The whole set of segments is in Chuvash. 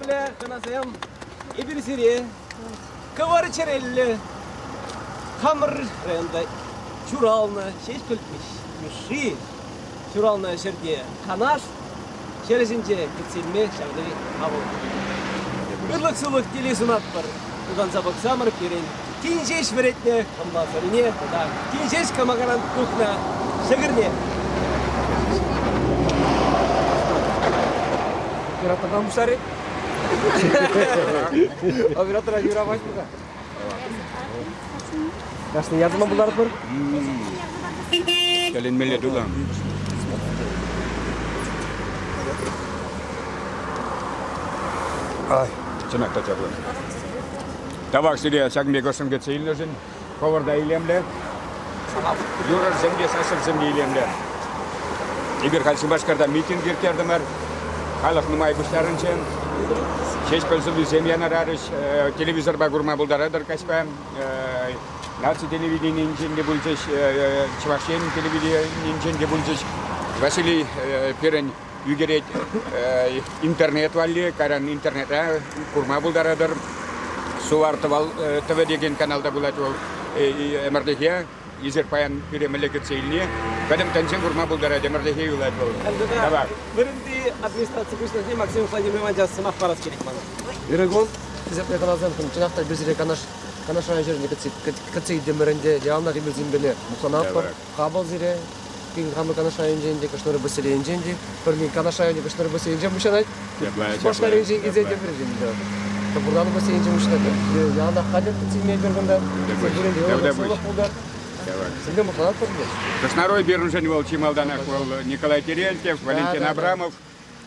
Хисеплӗ хӑнасем, эпир сире кӑвар чӗреллӗ хамӑр районта ҫуралнӑ Ҫеҫпӗл Мишши ҫуралнӑ ҫӗрте Канаш ҫӗрӗ ҫинче кӗтсе илме ҫав тери хавӑл. Ырлӑх-сывлӑх телей сунатпӑр. Тутанса пӑхсамӑр пирӗн тин ҫеҫ вӗретнӗ хӑмла сӑрине тата тин ҫеҫ кӑмакаран тухнӑ ҫӑкӑрне. Оператордан пуҫларӗ. Оператора юрамасть-ха. Кашни языма пултаратпӑр. Тӗлӗнмелле тулам. Ай, чӑнах та чаплӑ. Тавах сире ҫакӑн пек ӑшшӑн кӗтсе илнӗшӗн. Хӑвӑр та илемлӗ. Юрӑрсем те, сассӑрсем те илемлӗ. Эпир халь Шупашкарта митинг ирттертӗмӗр. Халӑх нумай пуҫтарӑнчӗ. Ҫеҫпӗл сӑввисем янӑрарӗҫ. Телевизорпа курма пултаратӑр каҫпа. Наци телевиденийӗнчен те пулчӗҫ, Чӑваш Ен телевиденийӗнчен те пулчӗҫ. Василий пирӗн ӳкерет интернет валли, кайран интернетра курма пултаратӑр. Сувар тӑвӗ текен каналта пулать вӑл ӗмӗрлӗхе. Эсир паян пире мӗнле кӗтсе илни пӗтӗм тӗнчен курма пултарать, ӗмӗрлӗхе юлать вӑл. Тавах. Вырӑнти администраци пуҫлӑхне Максим Владимир Ивановича сӑмах парас килет мана. Ырӑ кун, хисеплӗ хӑнасем, чӑнах та эпир сире Канаш Канаш район ҫӗрне кӗтсе илтӗмӗр ӗнтӗ. Яланах эпир сирӗнпеле мухтанатпӑр. Хапӑл сире. Пирӗн хамӑр Канаш районӗнчен те, Кӑшнӑр поселенийӗнчен те. Пӗрне Канаш районӗ Кӑшнӑр поселенийӗнчен пуҫланать. Шупашкар енчен килсе те пӗр Тӑпӑртан поселенийӗнчен пуҫланать. Яланах хатӗр кӗтсе илме эпир кунта. Сывлӑх пултӑр. Сирӗнпе мухтанатпӑр ӗнтӗ. Кӑшнаруй пирӗншӗн вӑл чи малтанах вӑл Николай Терентьев, Валентин Абрамов,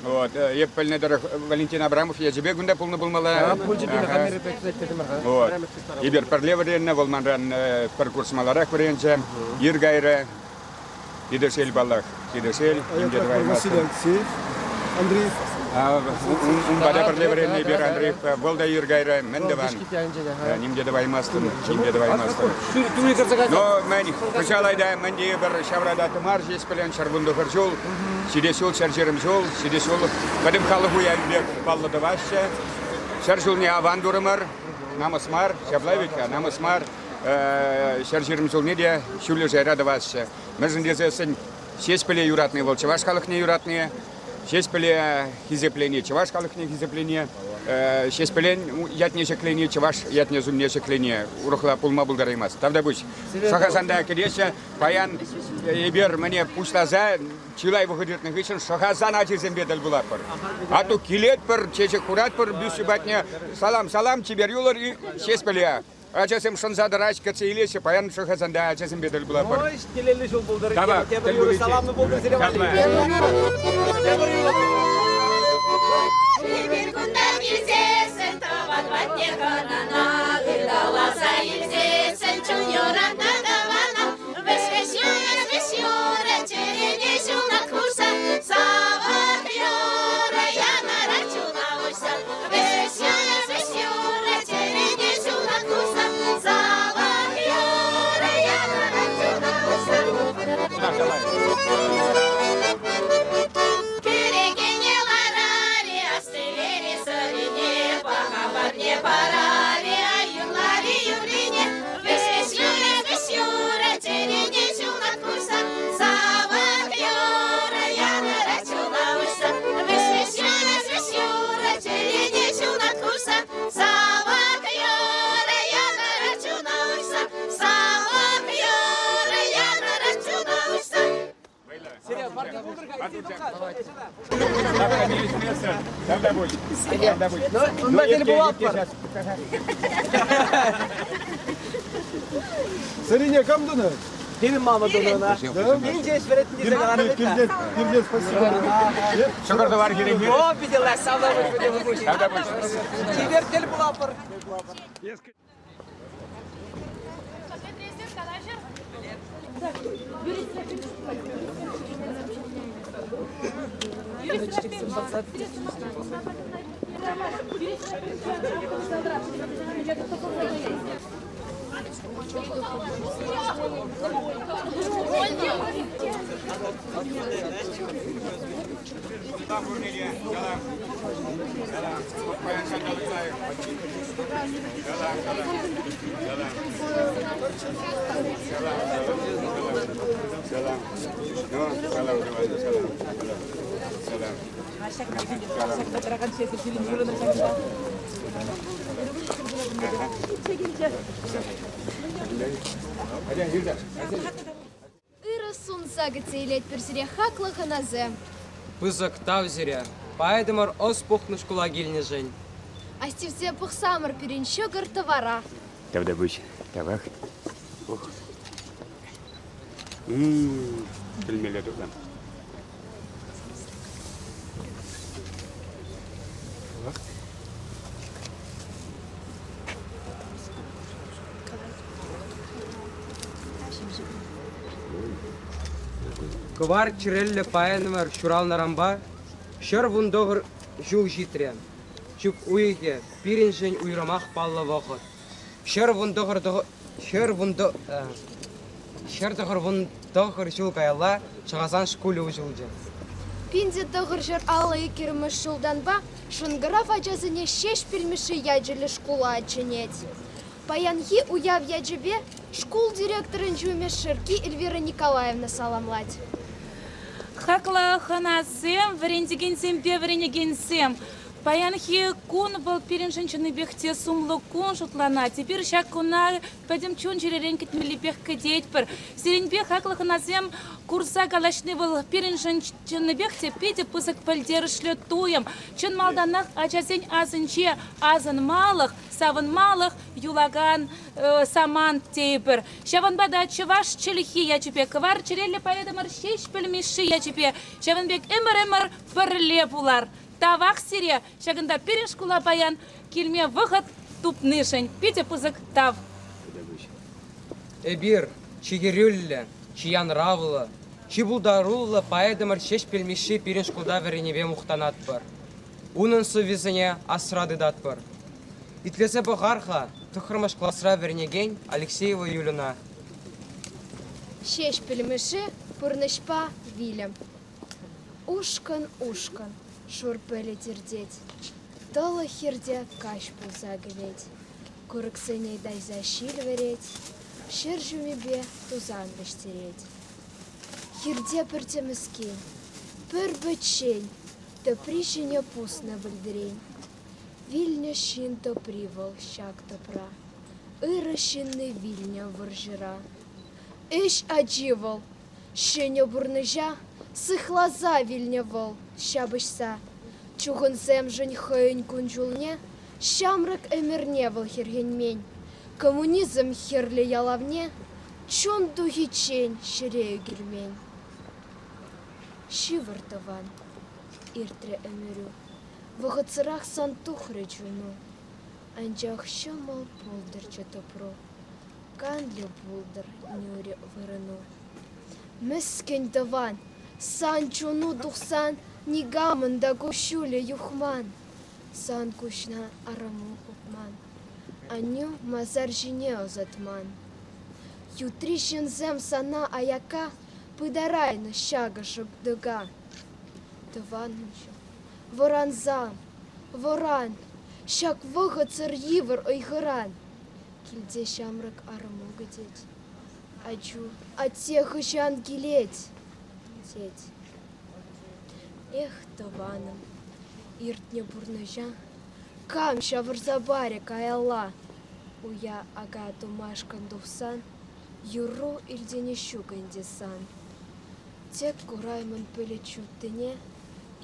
Вот, эп пӗлнӗ тӑрӑх Валентин Абрамов ячӗпе кунта пулнӑ пулмалла. Вот. Эпир пӗрле вӗреннӗ, вӑл манран пӗр курс маларах вӗренчӗ. Ир кайрӗ. Питӗ паллах, питӗ шел. Нимте тӑваймастӑн. Василий Алексеев, Андреев. Унпа та пӗрле вӗреннӗ эпир, Андреев. Вӑл та ир кайрӗ. Мӗн тӑван? Ним те тӑваймастӑн, ним те тӑваймастӑн. Но мӗн, кӑҫал айта мӗн тейӗпӗр, ҫаврата тымар ҫеҫ пӗлен 119 ҫул, ҫитес ҫул 120 ҫул, ҫитес ҫул пӗтӗм халӑх уявӗ пек паллӑ тӑваҫҫӗ. Ҫӗр ҫулне аван турӑмӑр, намӑс мар, ҫапла вӗт-ха, намӑс мар. 120 ҫулне те ҫӳллӗ шайра тӑваҫҫӗ. Мӗншӗн тесессӗн Ҫеҫпӗле юратни вӑл чӑваш халӑхне юратни, Ҫеҫпӗле хисеплени чӑваш халӑхне хисеплени, Ҫеҫпӗлен ятне ҫӗклени чӑваш ятне-сумне ҫӗклени урӑхла пулма пултараймасть. Тавтапуҫ. Шӑхасанта кӗтеҫҫӗ. Паян эпир мӗне пуҫласа чылай вӑхӑт иртнӗ хыҫҫӑн Шӑхасан ачисемпе тӗл пулатпӑр. Атту килетпӗр, чечек хуратпӑр бюсчӗ патне. Салам, салам, чипер юлӑр Ҫеҫпӗле. Ачасем шӑнса тӑраҫ, кӗтсе илеҫҫӗ. Паян Шӑхасанта ачасемпе тӗл пулатпӑр. Ой, телейлӗ ҫул пултӑр. Тавах, Тепӗр тӗл юрӑ пуличчен. саламлӑ пултӑр сире валли. Тепӗр юрӑ. Эпир кунта килсессӗн тӑван патне хӑнана ыталаса илсессӗн чун юратнӑ тӑвана вӗҫ-вӗҫ юрӑ, вӗҫ юрӑ, чӗрене ҫунат хушса савӑк юрӑ янӑрать чуна уҫса вӗҫ юрӑ, вӗҫ юрӑ, чӗрене ҫунат хушса савӑк юрӑ янӑрать чуна уҫса. Кӗрекене ларар-и, астивер-и сӑрине, паха парне парар-и, ай юрлар-и юррине, вӗҫ-вӗҫ юрӑ, вӗҫ юрӑ, чӗрене ҫунат хушса, савӑк юрӑ янӑрать чуна уҫса, вӗҫ-вӗҫ юрӑ, вӗҫ юрӑ, чӗрене ҫунат хушса, савӑк юрӑ янӑрать чуна уҫса, савӑк юрӑ янӑрать чуна уҫса. Унпа тӗл пулатпӑр. Сӑрине кам тунӑ? Пирӗн мама тунӑ ӑна. Пин ҫеҫ вӗрентнӗ тесе каларӑм вӗт-ха. Пиртен спасибо. Ҫӑкӑр тӑвар хирӗнче. О, питӗ лайӑх, савӑнӑҫ пӗтӗм пуҫ. Чипер тӗл пулатпӑр. Ырӑ сунса кӗтсе илетпӗр сире хаклӑ хӑнасем. Пысӑк тав сире, поэтӑмӑр ӑс пухнӑ шкула килнӗшӗн. Астивсе пӑхсамӑр пирӗн ҫӑкӑр-тӑвара. Тавтапуҫ, тавах. Пӗлмелле тутлӑ. Кӑвар чӗреллӗ паянӑмӑр ҫуралнӑранпа 119 ҫул ҫитрӗ. Чӳк уйӑхӗ пирӗншӗн уйрӑмах паллӑ вӑхӑт. 119 ҫул каялла Шӑхасан шкулӗ уҫӑлчӗ. 1952 ҫултанпа Шӑнкӑрав ачасене Ҫеҫпӗл Мишши ячӗллӗ шкула чӗнет. Паянхи уяв ячӗпе шкул директорӗн ҫумӗ Шерки Эльвира Николаевна саламлать. Хаклӑ хӑнасем, вӗрентекенсемпе вӗренекенсем, паянхи кун вӑл пирӗншӗн чӑннипех те сумлӑ кун шутланать. Эпир ҫак куна пӗтӗм чун-чӗререн кӗтмеллипех кӗтетпӗр. Сирӗнпе хаклӑ хӑнасем курса калаҫни вӑл пирӗншӗн чӑннипех те питӗ пысӑк пӗлтерӗшлӗ туйӑм. Чӑн малтанах ачасен асӗнче асӑнмалӑх, савӑнмалӑх юлакан самант тейӗпӗр. Ҫавӑнпа та чӑваш чӗлхи ячӗпе, кӑвар чӗреллӗ поэтӑмӑр Ҫеҫпӗл Мишши ячӗпе ҫавӑн пек ӗмӗр-ӗмӗр пӗрле пулар. Тавах сире ҫакӑнта пирӗн шкула паян килме вӑхӑт тупнишӗн питӗ пысӑк тав. Эпир чи хӗрӳллӗ, чи янравлӑ, чи пултаруллӑ поэтӑмӑр Ҫеҫпӗл Мишши пирӗн шкулта вӗреннипе мухтанатпӑр. Унӑн сӑввисене асра тытатпӑр. Итлесе пӑхар-ха тӑххӑрмӗш класра вӗренекен Алексеева Юльӑна. Ҫеҫпӗл Мишши пурнӑҫпа вилӗм. Ушкӑн-ушкӑн шур пӗлӗт иртет, тӑлӑх хирте каҫ пулса кӗлет. Курӑксене тайса ҫил вӗрет, ҫӗр ҫумӗпе тусан вӗҫтерет. Хирте пӗр тӗмӗскен, пӗр пӗччен тӑпри ҫине пуснӑ вӗлтӗрен. Вилнӗ ҫын тӑпри вӑл ҫак тӑпра, ырӑ ҫынни вилнӗ вӑрҫӑра. Ӗҫ ачи вӑл, Ҫӗнӗ пурнӑҫа сыхласа вилнӗ вӑл ҫапӑҫса. Чухӑнсемшӗн хӑйӗн кун-ҫулне ҫамрӑк ӗмӗрне вӑл хӗрхенмен. Коммунизм хӗрлӗ ялавне чун тухиччен ҫӗре ӳкермен. Ҫывӑр, тӑван, иртрӗ ӗмӗрӳ, вӑхӑтсӑрах сан тухрӗ чуну. Анчах ҫӑмӑл пултӑрччӗ тӑпру. Канлӗ пултӑр нӳрӗ вырӑну. Мӗскӗн тӑван, сан чуну тухсан никамӑн та куҫҫулӗ юхман. Сан куҫна арӑму хупман, аннӳ масар ҫине ӑсатман. Ютри ҫынсем сана аякка пытарайнӑ ҫакӑ шӑптӑка. Тӑванӑмҫӑм, вӑрансам, вӑран, ҫак вӑхӑтсӑр йывӑр ыйхӑран. Килте ҫамрӑк арӑму кӗтет. Ачу атте хӑҫан килет? тет. Эх, тӑванӑм, иртнӗ пурнӑҫа кам ҫавӑрса парӗ каялла? Уя ака тумашкӑн тухсан юрру илтӗнес ҫук ӗнтӗ сан. Тек кураймӑн пӗлӗт ҫуттине,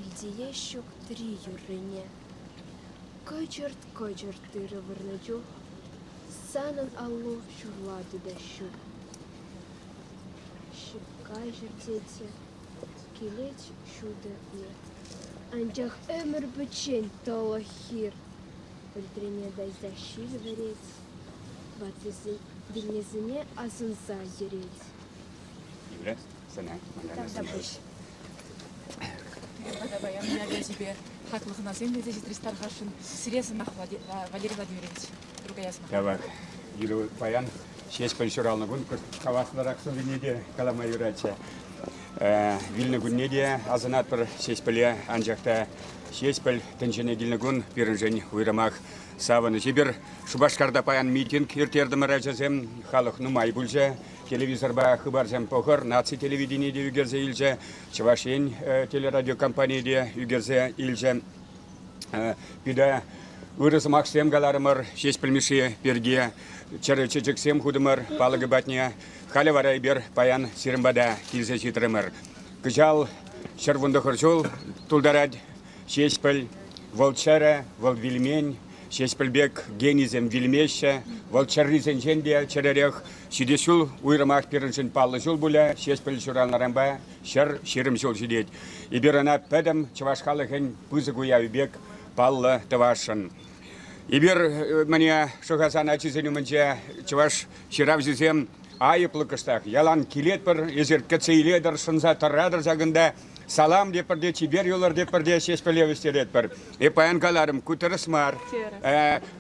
илтеес ҫук тӗри юррине. Кӑчӑрт-кӑчӑрт тырӑ вырнӑ чух санӑн аллу ҫурла тытас ҫук. Ҫыпка ҫӗртет килет ҫутӑ ир. Анчах ӗмӗр пӗччен тӑлӑх хир. Вӗлтрене тайса ҫил вӗрет, ваттисен вилнисене асӑнса йӗрет. Юля, сана Тавтапуҫ. Тата паян ячӗпе хаклӑ хӑнасем килсе ҫитрӗҫ тархасшӑн. Сире сӑмах, Валерий Владимирович, другая сӑмах. Тавах. Юля, паян. Ҫеҫпӗл ҫуралнӑ кун хаваслӑрах сӑввине те калама юратчӗ. Вилнӗ кунне те асӑнатпӑр Ҫеҫпӗле, анчах та Ҫеҫпӗл тӗнчене килнӗ кун пирӗншӗн уйрӑмах савӑнӑҫ. Эпир Шупашкарта паян митинг ирттертӗмӗр ачасем, халӑх нумай пулчӗ. Телевизорпа хыпарсем пӑхӑр, наци телевиденийӗ те ӳкерсе илчӗ, Чӑваш Ен телерадиокомпанийӗ те ӳкерсе илчӗ. Питӗ ырӑ сӑмахсем каларӑмӑр Ҫеҫпӗл Мишши пирки. Чӗрӗ чечексем хутӑмӑр палӑкӗ патне. Халӗ вара эпир паян сирӗн пата килсе ҫитрӗмӗр. Кӑҫал 119 ҫул тултарать Ҫеҫпӗл. Вӑл чӗрӗ, вӑл вилмен. Ҫеҫпӗл пек генисем вилмеҫҫӗ. Вӑл чӗррисенчен те чӗрӗрех. Ҫитес ҫул уйрӑмах пирӗншӗн паллӑ ҫул пулӗ. Ҫеҫпӗл ҫуралнӑранпа 120 ҫул ҫитет. Эпир ӑна пӗтӗм чӑваш халӑхӗн пысӑк уявӗ пек паллӑ тӑвасшӑн. Эпир мӗне Шӑхасан ачисен умӗнче чӑваш ҫыравҫисем айӑплӑ кӑштах. Ялан килетпӗр, эсир кӗтсе илетӗр, шӑнса тӑратӑр ҫакӑнта. Салам тетпӗр те, чипер юлӑр тетпӗр те Ҫеҫпӗле вӗҫтеретпӗр. Эп паян каларӑм, ку тӗрӗс мар.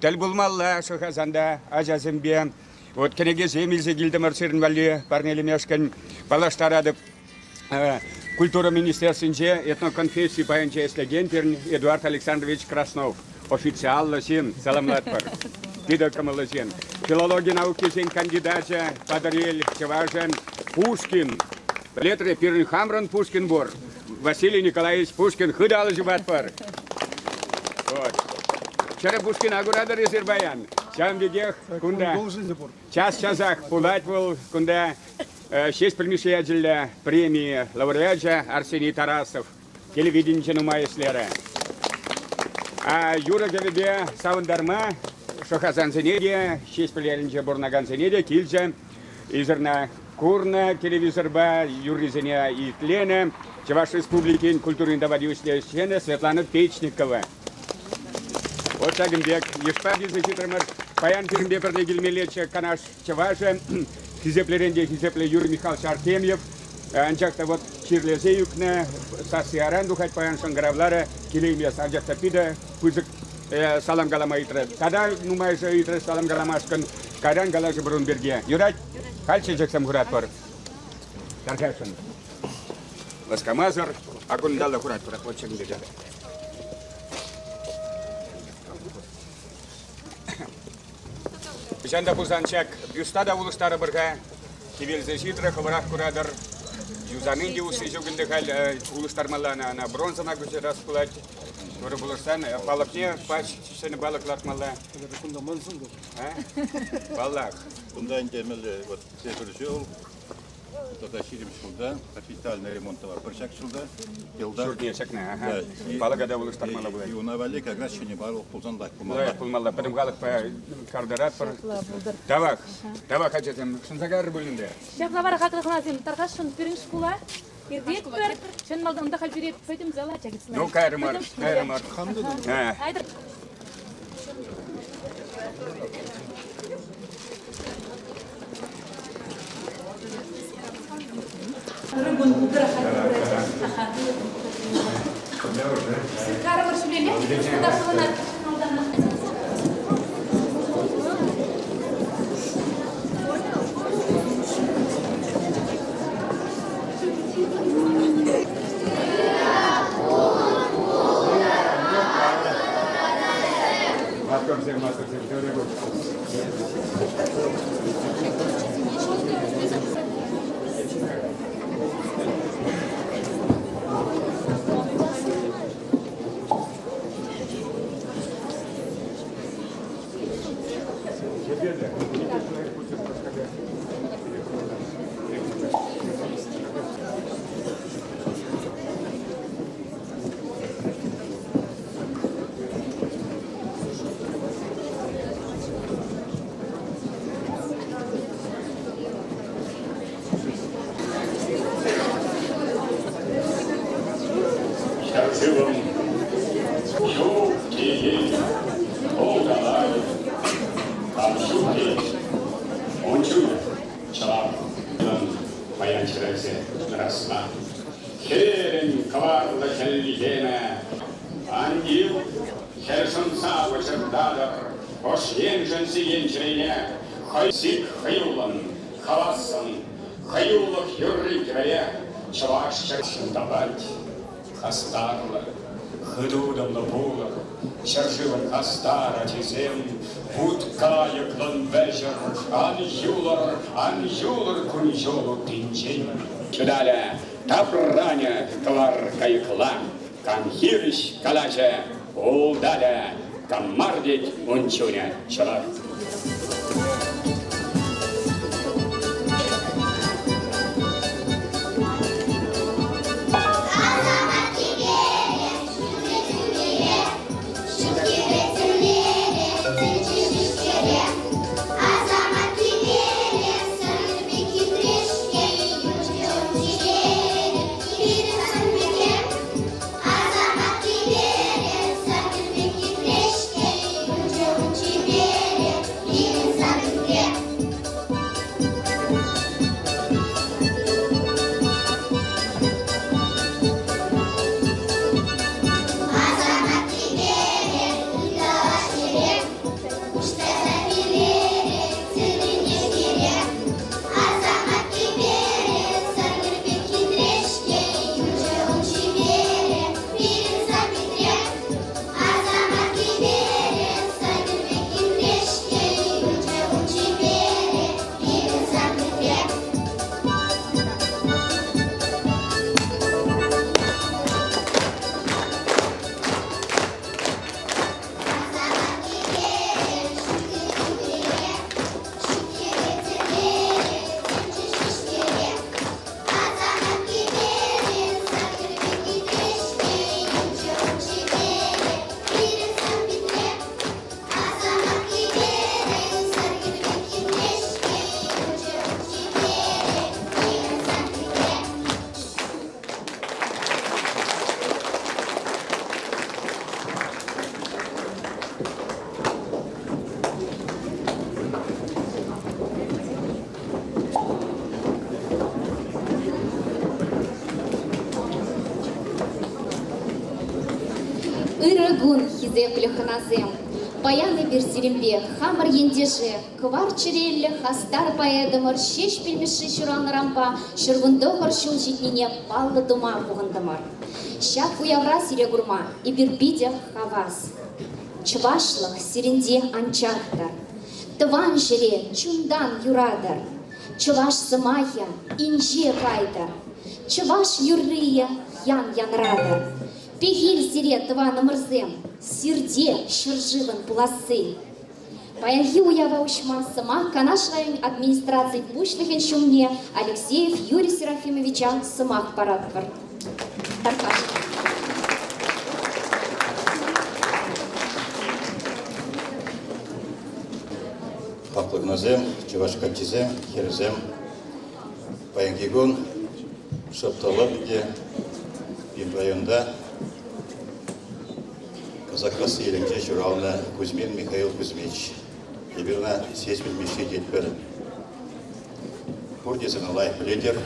Тӗл пулмалла Шӑхасанта ачасемпе. Вот кӗнекесем илсе килтӗмӗр сирӗн валли парнелемешкӗн. Паллаштаратӑп. Культура министерствинче этноконфесси пайӗнче ӗҫлекен пирӗн Эдуард Александрович Краснов официаллӑ ҫын, саламлатпӑр. Питӗ кӑмӑллӑ ҫын. Филологи наукисен кандидачӗ, Патӑрьел чӑвашӗн Пушкин. Пӗлетре, пирӗн хамрӑн Пушкин пур. Василий Николаевич Пушкин хытӑ алӑ ҫупатпӑр. Вот. Чӗрӗ Пушкина куратӑр эсир паян. Ҫавӑн пекех кунта час-часах пулать вӑл кунта Ҫеҫпӗл Мишши ячӗллӗ преми лауреачӗ Арсений Тарасов телевиденинче нумай ӗҫлерӗ. Юрӑ-кӗвӗпе савӑнтарма Шӑхасансене те, Ҫеҫпӗл ялӗнче пурӑнакансене те килчӗ. Эсир курнӑ телевизорпа юррисене итленӗ Чӑваш Республикин культурин тава тивӗҫлӗ ӗҫченӗ Светлана Печникова. Вот ҫакӑн пек йышпа килсе ҫитрӗмӗр. Паян пирӗнпе пӗрле килмеллеччӗ Канаш чӑвашӗ, хисеплӗрен те хисеплӗ Юрий Михайлович Артемьев. Анчах та вот чирлесе ӳкнӗ, сасси аран тухать паян шӑнкӑравларӗ, килеймест. Анчах та питӗ пысӑк салам калама ыйтрӗ. Тата нумайӑшӗ ыйтрӗ салам каламашкӑн. Кайран калаҫӑпӑр ун пирки. Юрать, халь чечексем хуратпӑр. Тархасшӑн. Лӑскамасӑр, а кунталла хуратпӑр. Вот ҫакӑн пек. Хӑҫан та пулсан ҫак бюста та улӑштарӑпӑр-ха. Кивелсе ҫитрӗ, хӑвӑрах куратӑр. Юсанин те усси ҫук ӗнтӗ халь улӑштармалла ӑна, ӑна бронзӑна куҫарас пулать. Турӑ пулӑшсан палӑкне пач ҫӗнӗ палӑк лартмалла. Кунта ман сӑн пур. Паллах. Кунта ӗнтӗ мӗнле вот тепӗр ҫул тата 20 ҫулта капитальный ремонт тӑватпӑр ҫак ҫулта. Йӑлтах. Ҫуртне ҫакна, аха. Палӑка та улӑштармалла пулать. И уна валли как раз ҫӗнӗ палӑк пулсан лайӑх пулмалла. Пулмалла. Пӗтӗм халӑхпа картаратпӑр. Тавах. Тавах, ачасем. Шӑнса кайрӑр пуль ӗнтӗ. Ҫапла вара хаклӑ хӑнасем, тархасшӑн пирӗн шкула иртетпӗр. Чӑн малтан унта халь пире пӗтӗм зала чакӑслать. Ну, кайрӑмӑр, кайрӑмӑр. Айтӑр. Ырӑ кун пултӑр. Карӑмӑр ҫӳлелле, шкулта хӑвӑнать. Маттурсем, маттурсем, тӳрӗ кун. Ҫӗршывӑм ҫук телей, пултарать. Кам ҫук тет, ун чух чӑлах паян чӗрӗлсе тӑрасла. Хӗрӗн кӑварлӑ хӗлхемӗ, ан тив, хӗр шӑнса вӑчӑртатӑр, ӑш еншӗн сиен чӗрене. Хӑй сик хӑюллӑн, хавассӑн, хӑюлӑх юрри кӗвӗре чӑваш ҫӗршыв тапать. Хастарлӑ, хытӑ пулӑр, ҫӗршывӑн хастар ачисем, вут кайӑклӑн вӗҫӗр, ан юлӑр, ан юлӑр кун-ҫул уттинчен. Ҫуталӗ, тапранӗ кӑвар кайӑкла, кам хирӗҫ калаҫӗ, улталӗ, кам мар тет ун чунӗ чӑваш. Ырӑ кун, хисеплӗ хӑнасем! Паян эпир сирӗнпе хамӑр ентеше, кӑвар чӗреллӗ хастар поэтӑмӑр Ҫеҫпӗл Мишши ҫуралнӑранпа 119 ҫул ҫитнине паллӑ тума пухӑнтӑмӑр. Ҫак уявра сире курма эпир питӗ хавас. Чӑвашлӑх сирӗнте анчах та. Тӑван ҫӗре чунтан юратӑр. Чӑваш сӑмахӗ инҫе кайтӑр. Чӑваш юррийӗ ян янратӑр. Пехил сире, тӑванӑмӑрсем, сирте ҫӗршывӑн пуласси. Паянхи уява уҫма сӑмах Канаш район администрацийӗн пуҫлӑхӗн ҫумне Алексеев Юрий Серафимовича сӑмах паратпӑр. Тархасшӑн. Хаклӑ хӑнасем, чӑваш каччисем, хӗрӗсем, паянхи кун шӑп та лӑп те пирӗн районта Касаккасси ялӗнче ҫуралнӑ Кузьмин Михаил Кузьмич. Эпир ӑна Ҫеҫпӗл Мишши тетпӗр. Пурте сана лайӑх пӗлетӗр.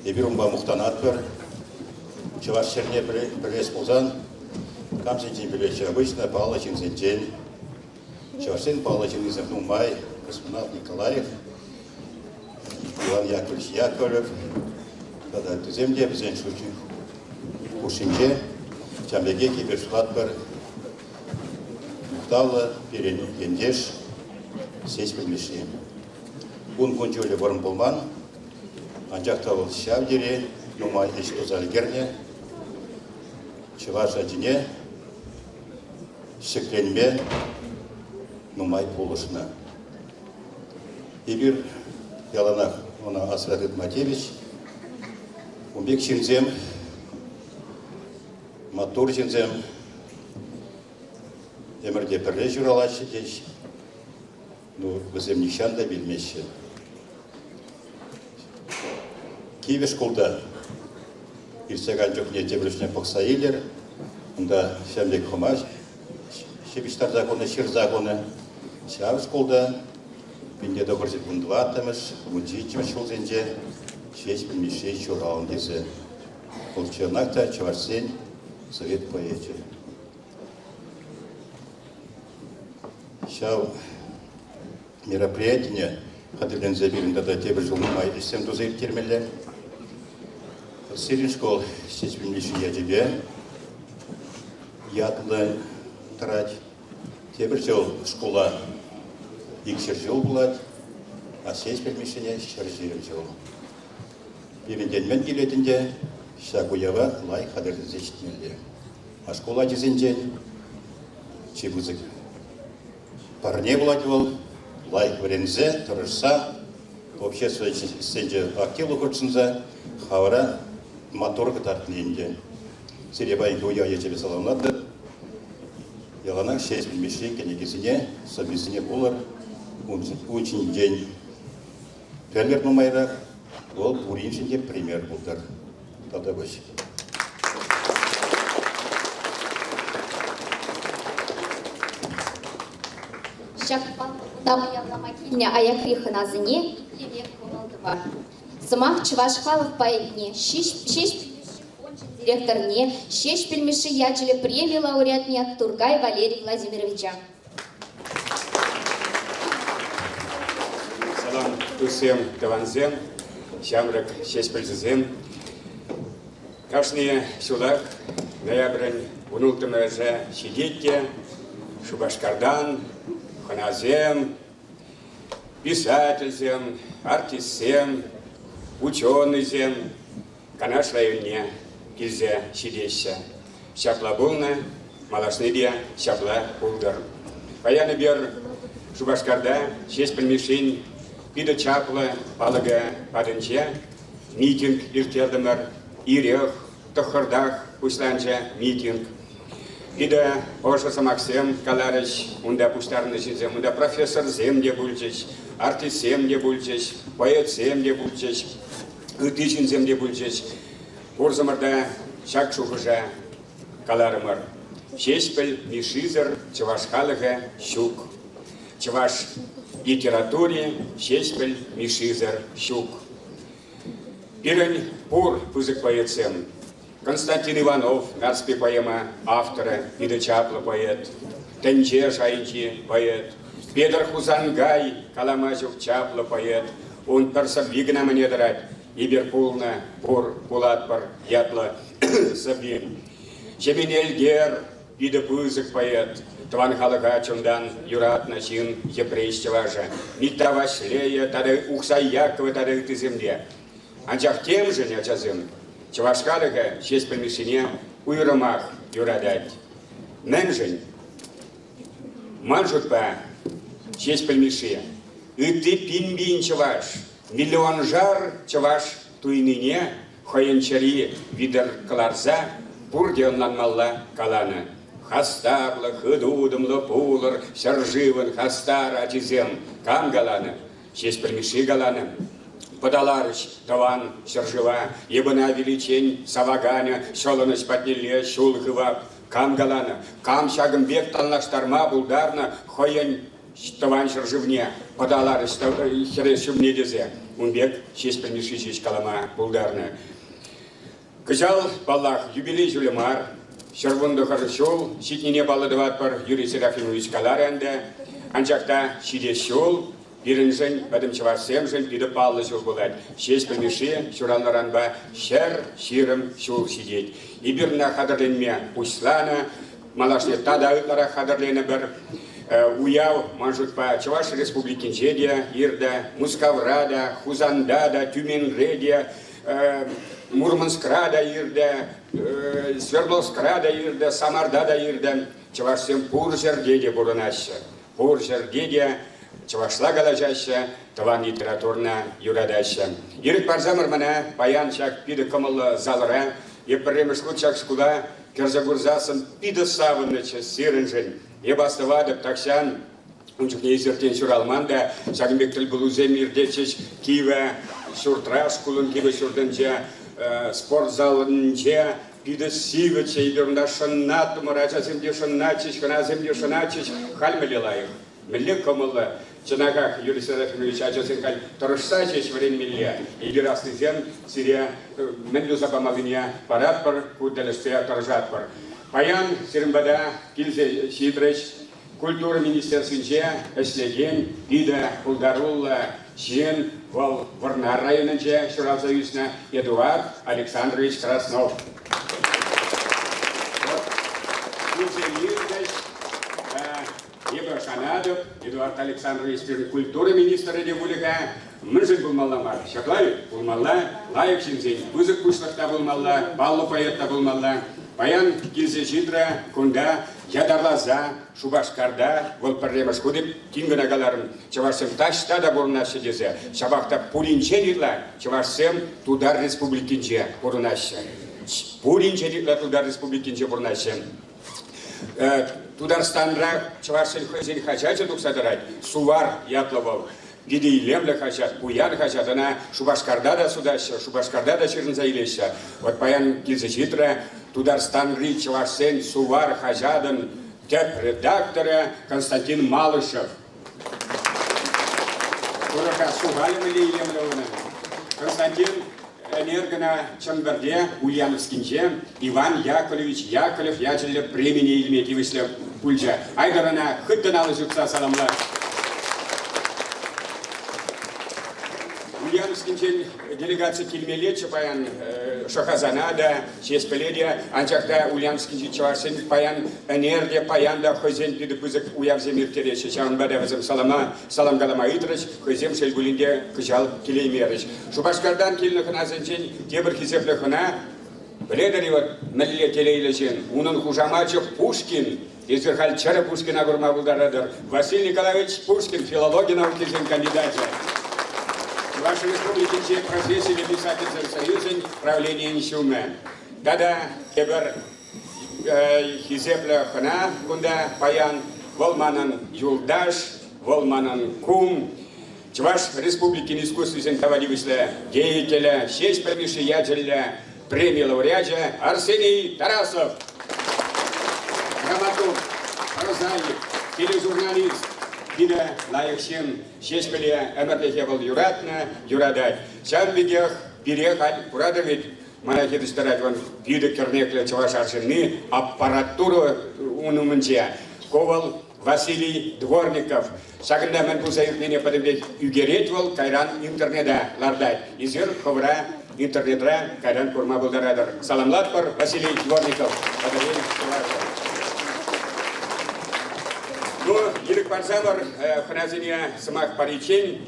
Эпир унпа мухтанатпӑр. Чӑваш ҫӗрне пӗлес пулсан, камсенчен пӗлеҫҫӗ? Обычно паллӑ ҫынсенчен. Чӑвашсен паллӑ ҫыннисем нумай. Космонавт Николаев, Иван Яковлевич Яковлев тата ыттисем те вӗсен шучӗ хушшинче. Ҫавӑн пекех эпир шутлатпӑр, мухтавлӑ пирӗн ентеш Ҫеҫпӗл Мишши. Ун кун-ҫулӗ вӑрӑм пулман, анчах та вӑл ҫав тери нумай ӗҫ туса ӗлкӗрнӗ. Чӑваш ачине ҫӗкленме нумай пулӑшнӑ. Эпир яланах ӑна асра тытма тивӗҫ. Ун пек ҫынсем, маттур ҫынсем ӗмӗрте пӗрре ҫуралаҫҫӗ теҫ. Ну, вӗсем нихҫан та вилмеҫҫӗ. Кивӗ шкулта иртсе кайнӑ чухне тепӗр чухне пӑхса илӗр. Унта ҫав пек хӑма ҫыпӑҫтарса хунӑ, ҫырса хунӑ. Ҫав шкулта 1914-мӗш, 17-мӗш ҫулсенче Ҫеҫпӗл Мишши ҫуралнӑ тесе. Вӑл чӑнах та чӑвашсен совет поэчӗ. Ҫав. мероприятине хатӗрленсе пирӗн тата тепӗр ҫул нумай ӗҫсем туса ирттермелле. Сирӗн школ Ҫеҫпӗл Мишши ячӗпе ятлӑ тӑрать. Тепӗр ҫул шкула 200 ҫул пулать, а Ҫеҫпӗл Мишшине 120 ҫул. Пирӗнтен мӗн килет ӗнтӗ, ҫак уява лайӑх хатӗрленсе ҫитмелле. А шкул ачисенчен чи пысӑк парне пулать вӑл, лайӑх вӗренсе, тӑрӑшса, общество ӗҫсенче активлӑ хутшӑнса хавӑра маттур кӑтартни ӗнтӗ. Сире паянхи уяв ячӗпе саламлатӑп. Яланах Ҫеҫпӗл Мишши кӗнекисене, сӑввисене вулӑр. Ун ҫинчен пӗлӗр нумайрах. Вӑл пуриншӗн те пример пултӑр. Тавтапуҫ. Ҫак паллӑ куна уявлама килнӗ аякри хӑнасене итлеме кӑмӑл тӑвар. Сӑмах чӑваш халӑх поэтне Ҫеҫпӗл Мишши фончӗн директорне Ҫеҫпӗл Мишши ячӗллӗ преми лауреатне Туркай Валерий Владимировича. Салам, туссем, тӑвансем, ҫамрӑк ҫеҫпӗлҫӗсем. Кашни ҫулах ноябрӗн вунулттӑмӗшӗ ҫитет те Шупашкартан хӑнасем, писательсем, артистсем, ученӑйсем Канаш районне килсе ҫитеҫҫӗ. Ҫапла пулнӑ, малашне те ҫапла пултӑр. Паян эпир Шупашкарта Ҫеҫпӗл Мишшин питӗ чаплӑ палӑкӗ патӗнче митинг ирттертӗмӗр. Ирех, тӑххӑртах пуҫланчӗ митинг. Питӗ ӑшӑ сӑмахсем каларӗҫ унта пуҫтарӑннӑ ҫынсем. Унта профессорсем те пулчӗҫ, артистсем те пулчӗҫ, поэтсем те пулчӗҫ. ытти ҫынсем те пулчӗҫ. Пурсӑмӑр та ҫак шухӑша каларӑмӑр. Ҫеҫпӗл Мишшисӗр чӑваш халӑхӗ ҫук. Чӑваш литератури Ҫеҫпӗл Мишшисӗр ҫук. Пирӗн пур пысӑк поэтсем. Константин Иванов, Нарспи поэма авторӗ, питӗ чаплӑ поэт, тӗнче шайӗнчи поэт. Петӗр Хусанкай, калама ҫук чаплӑ поэт. Ун пӗр сӑвви кӑна мӗне тӑрать. Эпир пулнӑ, пур, пулатпӑр ятлӑ сӑвви. Ҫемен Элкер, питӗ пысӑк поэт, тӑван халӑха чунтан юратнӑ ҫын Йӗпреҫ чӑвашӗ. Митта Ваҫлейӗ тата Ухсай Яккӑвӗ тата ыттисем те. Анчах темшӗн, ачасем, чӑваш халӑхӗ Ҫеҫпӗл Мишшине уйрӑмах юратать. Мӗншӗн? Ман шутпа, Ҫеҫпӗл Мишши ытти пин-пин чӑваш, миллионшар чӑваш туйнине хӑйӗн чӗри витӗр кӑларса пурте ӑнланмалла каланӑ. Хастарлӑ, хытӑ утӑмлӑ пулӑр ҫӗршывӑн хастар ачисем, кам каланӑ? Ҫеҫпӗл Мишши каланӑ: Пӑталарӗҫ тӑван ҫӗршыва, эп ӑна виличчен саваканӗ ҫӑлӑнӑҫ патнелле ҫул хывап. Кам каланӑ, кам ҫакӑн пек танлаштарма пултарнӑ хӑйӗн тӑван ҫӗршывне пӑталарӗҫ хӗрес ҫумне тесе, ун пек Ҫеҫпӗл Мишши ҫеҫ калама пултарнӑ. Кӑҫал, паллах, юбилей ҫулӗ мар. 119 ҫул ҫитнине паллӑ тӑватпӑр, Юрий Серафимович каларӗ ӗнтӗ. Анчах та ҫитес ҫул пирӗншӗн, пӗтӗм чӑвашсемшӗн питӗ паллӑ ҫул пулать. Ҫеҫпӗл Мишши ҫуралнӑранпа 120 ҫул ҫитет. Эпир ӑна хатӗрленме пуҫланӑ, малашне тата ытларах хатӗрленӗпӗр. Уяв, ман шутпа, Чӑваш Республикинче те иртӗ, Мускавра та, Хусанта та, Тюменре те, Мурманскра та иртӗ, Свердловскра та иртӗ, Самарта та иртӗ. Чӑвашсем пур ҫӗрте те пурӑнаҫҫӗ. Пур ҫӗрте те чӑвашла калаҫаҫҫӗ, тӑван литературӑна юратаҫҫӗ. Ирӗк парсамӑр мана паян ҫак питӗ кӑмӑллӑ залра эп пӗрремӗш хут ҫак шкула кӗрсе курсассӑн питӗ савӑннӑччӗ сирӗншӗн. Эп астӑватӑп тахҫан Ун чухне эсир ҫуралман та, ҫакӑн пек тӗлпулусем иртетчӗҫ кивӗ ҫуртра, шкулӑн кивӗ ҫуртӗнче, спорт залӗнче. Питӗ сивӗччӗ, эпир унта шӑннаттӑмӑр, ачасем те шӑннатчӗҫ, хӑнасем те шӑнатчӗҫ. Халь мӗнле лайӑх, мӗнле кӑмӑллӑ. Чӑнахах, Юрий Серафимович, ачасен халь тӑрӑшса ҫеҫ вӗренмелле. Эпир аслисем сире мӗн туса памаллине паратпӑр, ку тӗлӗшпе тӑрӑшатпӑр. Паян сирӗн пата килсе ҫитрӗҫ. Культура министерствинче ӗҫлекен питӗ пултаруллӑ ҫын, вӑл Вӑрнар районӗнче ҫуралса ӳснӗ Эдуард Александрович Краснов. Ҫулсем иртӗҫ, эпӗ шанатӑп, Эдуард Александрович пирӗн культура министрӗ те пулӗ-ха. Мӗншӗн пулмалла мар? Ҫапла пулмалла, лайӑх ҫынсен пысӑк пуҫлӑх та пулмалла, паллӑ поэт та пулмалла. Паян килсе ҫитрӗ кунта ятарласа Шупашкарта, вӑл пӗрремӗш хут тин кӑна каларӑм, чӑвашсем таҫта та пурӑнаҫҫӗ тесе. Ҫапах та пуринчен ытла чӑвашсем Тутар Республикинче пурӑнаҫҫӗ. Пуринчен ытла Тутар Республикинче пурӑнаҫҫӗ. Тутарстанра чӑвашсен хӑйсен хаҫачӗ тухса тӑрать, Сувар ятлӑ вӑл. Питӗ илемлӗ хаҫат, пуян хаҫат. Ӑна Шупашкарта та сутаҫҫӗ, Шупашкарта та ҫырӑнса илеҫҫӗ. Вот паян килсе ҫитрӗ Тутарстанри чӑвашсен Сувар хаҫатӑн тӗп редакторӗ Константин Малышев. Курӑка сухалӗ мӗнле илемлӗ унӑн. Константин ӗнер кӑна Чӗмпӗрте, Ульяновскинче Иван Яковлевич Яковлев ячӗллӗ премине илме тивӗҫлӗ пулчӗ. Айтӑр ӑна хыттӑн алӑ ҫупса саламлар. Ульяновскинчен делегаци килмеллеччӗ паян Шӑхасана та, Ҫеҫпӗле те, анчах та Ульяновскинчи чӑвашсен паян ӗнер те, паян та хӑйсен питӗ пысӑк уявсем ирттереҫҫӗ. Ҫавӑнпа та вӗсем салама, салам калама ыйтрӗҫ, хӑйсем шел пулин те кӑҫал килеймерӗҫ. Шупашкартан килнӗ хӑнасенчен тепӗр хисеплӗ хӑна, пӗлетӗр-и вӑт мӗнле телейлӗ ҫын, унӑн хушамачӗ Пушкин. Эсир халь чӗрӗ Пушкина курма пултаратӑр. Василий Николаевич Пушкин, филологи наукисен кандидачӗ. Чӑваш Республикинчи профессиллӗ писательсен союзӗн правленийӗн ҫумӗ. Тата тепӗр хисеплӗ хӑна кунта паян. Вӑл манӑн юлташ, вӑл манӑн кум. Чӑваш Республикин искусствисен тава тивӗҫлӗ деятелӗ, Ҫеҫпӗл Мишши ячӗллӗ преми лауреачӗ Арсений Тарасов. Драматург, прозаик, тележурналист, питӗ лайӑх ҫын. Ҫеҫпӗле ӗмӗрлӗхе вӑл юратнӑ, юратать. Ҫавӑн пекех пире халь куратӑр вӗт, мана хирӗҫ тӑрать вӑл питӗ кӗрнеклӗ чӑваш арҫынни, аппаратура ун умӗнче. Ку вӑл Василий Дворников. Ҫакӑнта мӗн пулса иртнине пӗтӗмпех ӳкерет вӑл, кайран интернета лартать. Эсир хӑвӑра интернетра кайран курма пултаратӑр. Саламлатпӑр, Василий Дворников, Патӑрьел чӑвашӗ. Ну, ирӗк парсамӑр хӑнасене сӑмах париччен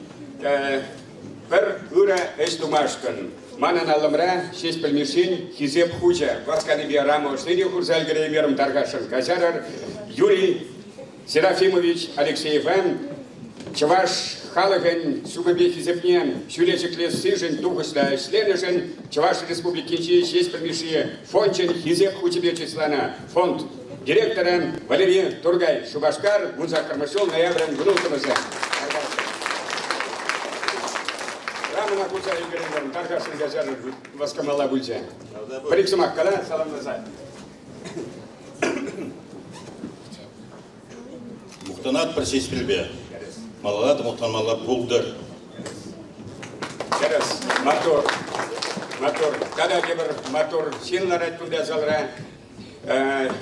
пӗр ырӑ ӗҫ тумашкӑн. Манӑн аллӑмра Ҫеҫпӗл Мишшин Хисеп хучӗ. Васканипе рама ӑшне те хурса ӗлкӗреймерӗм тархасшӑн. Каҫарӑр, Юрий Серафимович Алексеева чӑваш халӑхӗн сумӗпе хисепне ҫӳле ҫӗклессишӗн тухӑҫлӑ ӗҫленӗшӗн Чӑваш Республикинчи Ҫеҫпӗл Мишши фончӗн Хисеп хучӗпе чысланӑ. Фонд директорӗ Валерий Тургай, Шупашкар, 18-мӗш ҫул, ноябрӗн 16-мӗшӗ. Рамӑна хурса ӳкерӗнтӗм, тархасшӑн каҫарӑр, васкамалла пулчӗ. Пӗр-ик сӑмах кала, саламласа. Мухтанатпӑр Ҫеҫпӗлпе. Малалла та мухтанмалла пултӑр. Тӗрӗс, маттур, маттур. Тата тепӗр маттур ҫын ларать кунта залра.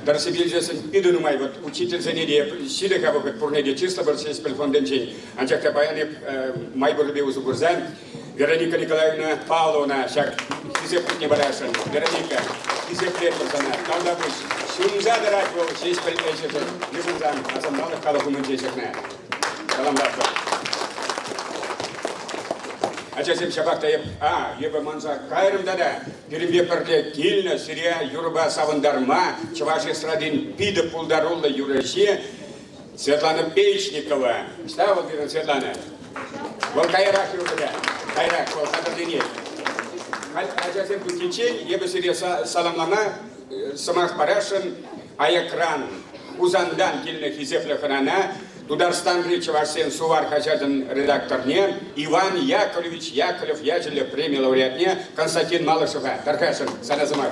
Тӑрсипе илсессӗн питӗ нумай вот учительсене те ҫилӗ-ха вӑхӑт пурне те чыслӑпӑр Ҫеҫпӗл фондӗнчен. Анчах та паян эп май пуррипе усӑ курса Вероника Николаевна Павловна ҫак хисеп хутне парасшӑн. Вероника, хисеплетпӗр сана. Тавтапуҫ. Ҫунса тӑрать вӑл Ҫеҫпӗл ӗҫӗшӗн. Йышӑнсан асӑнмалӑх халӑх умӗнче ҫакна. Саламлатпӑр. Ачасем, ҫапах та эп, а, эпӗ манса кайрӑм тата. Пирӗнпе пӗрле килнӗ сире юрӑпа савӑнтарма чӑваш эстрадин питӗ пултаруллӑ юрӑҫи Светлана Печникова. Ӑҫта вӑл пирӗн Светлана? Вӑл каярах юрӑ Каярах вӑл хатӗрленет. Халь ачасем тухиччен эпӗ сире саламлама сӑмах парасшӑн аякран, Хусантан килнӗ хисеплӗ хӑнана Тутарстанри чӑвашсен Сувар хаҫатӑн редакторне Иван Яковлевич Яковлев ячӗллӗ преми лауреатне Константин Малышева тархасшӑн сана сӑмах.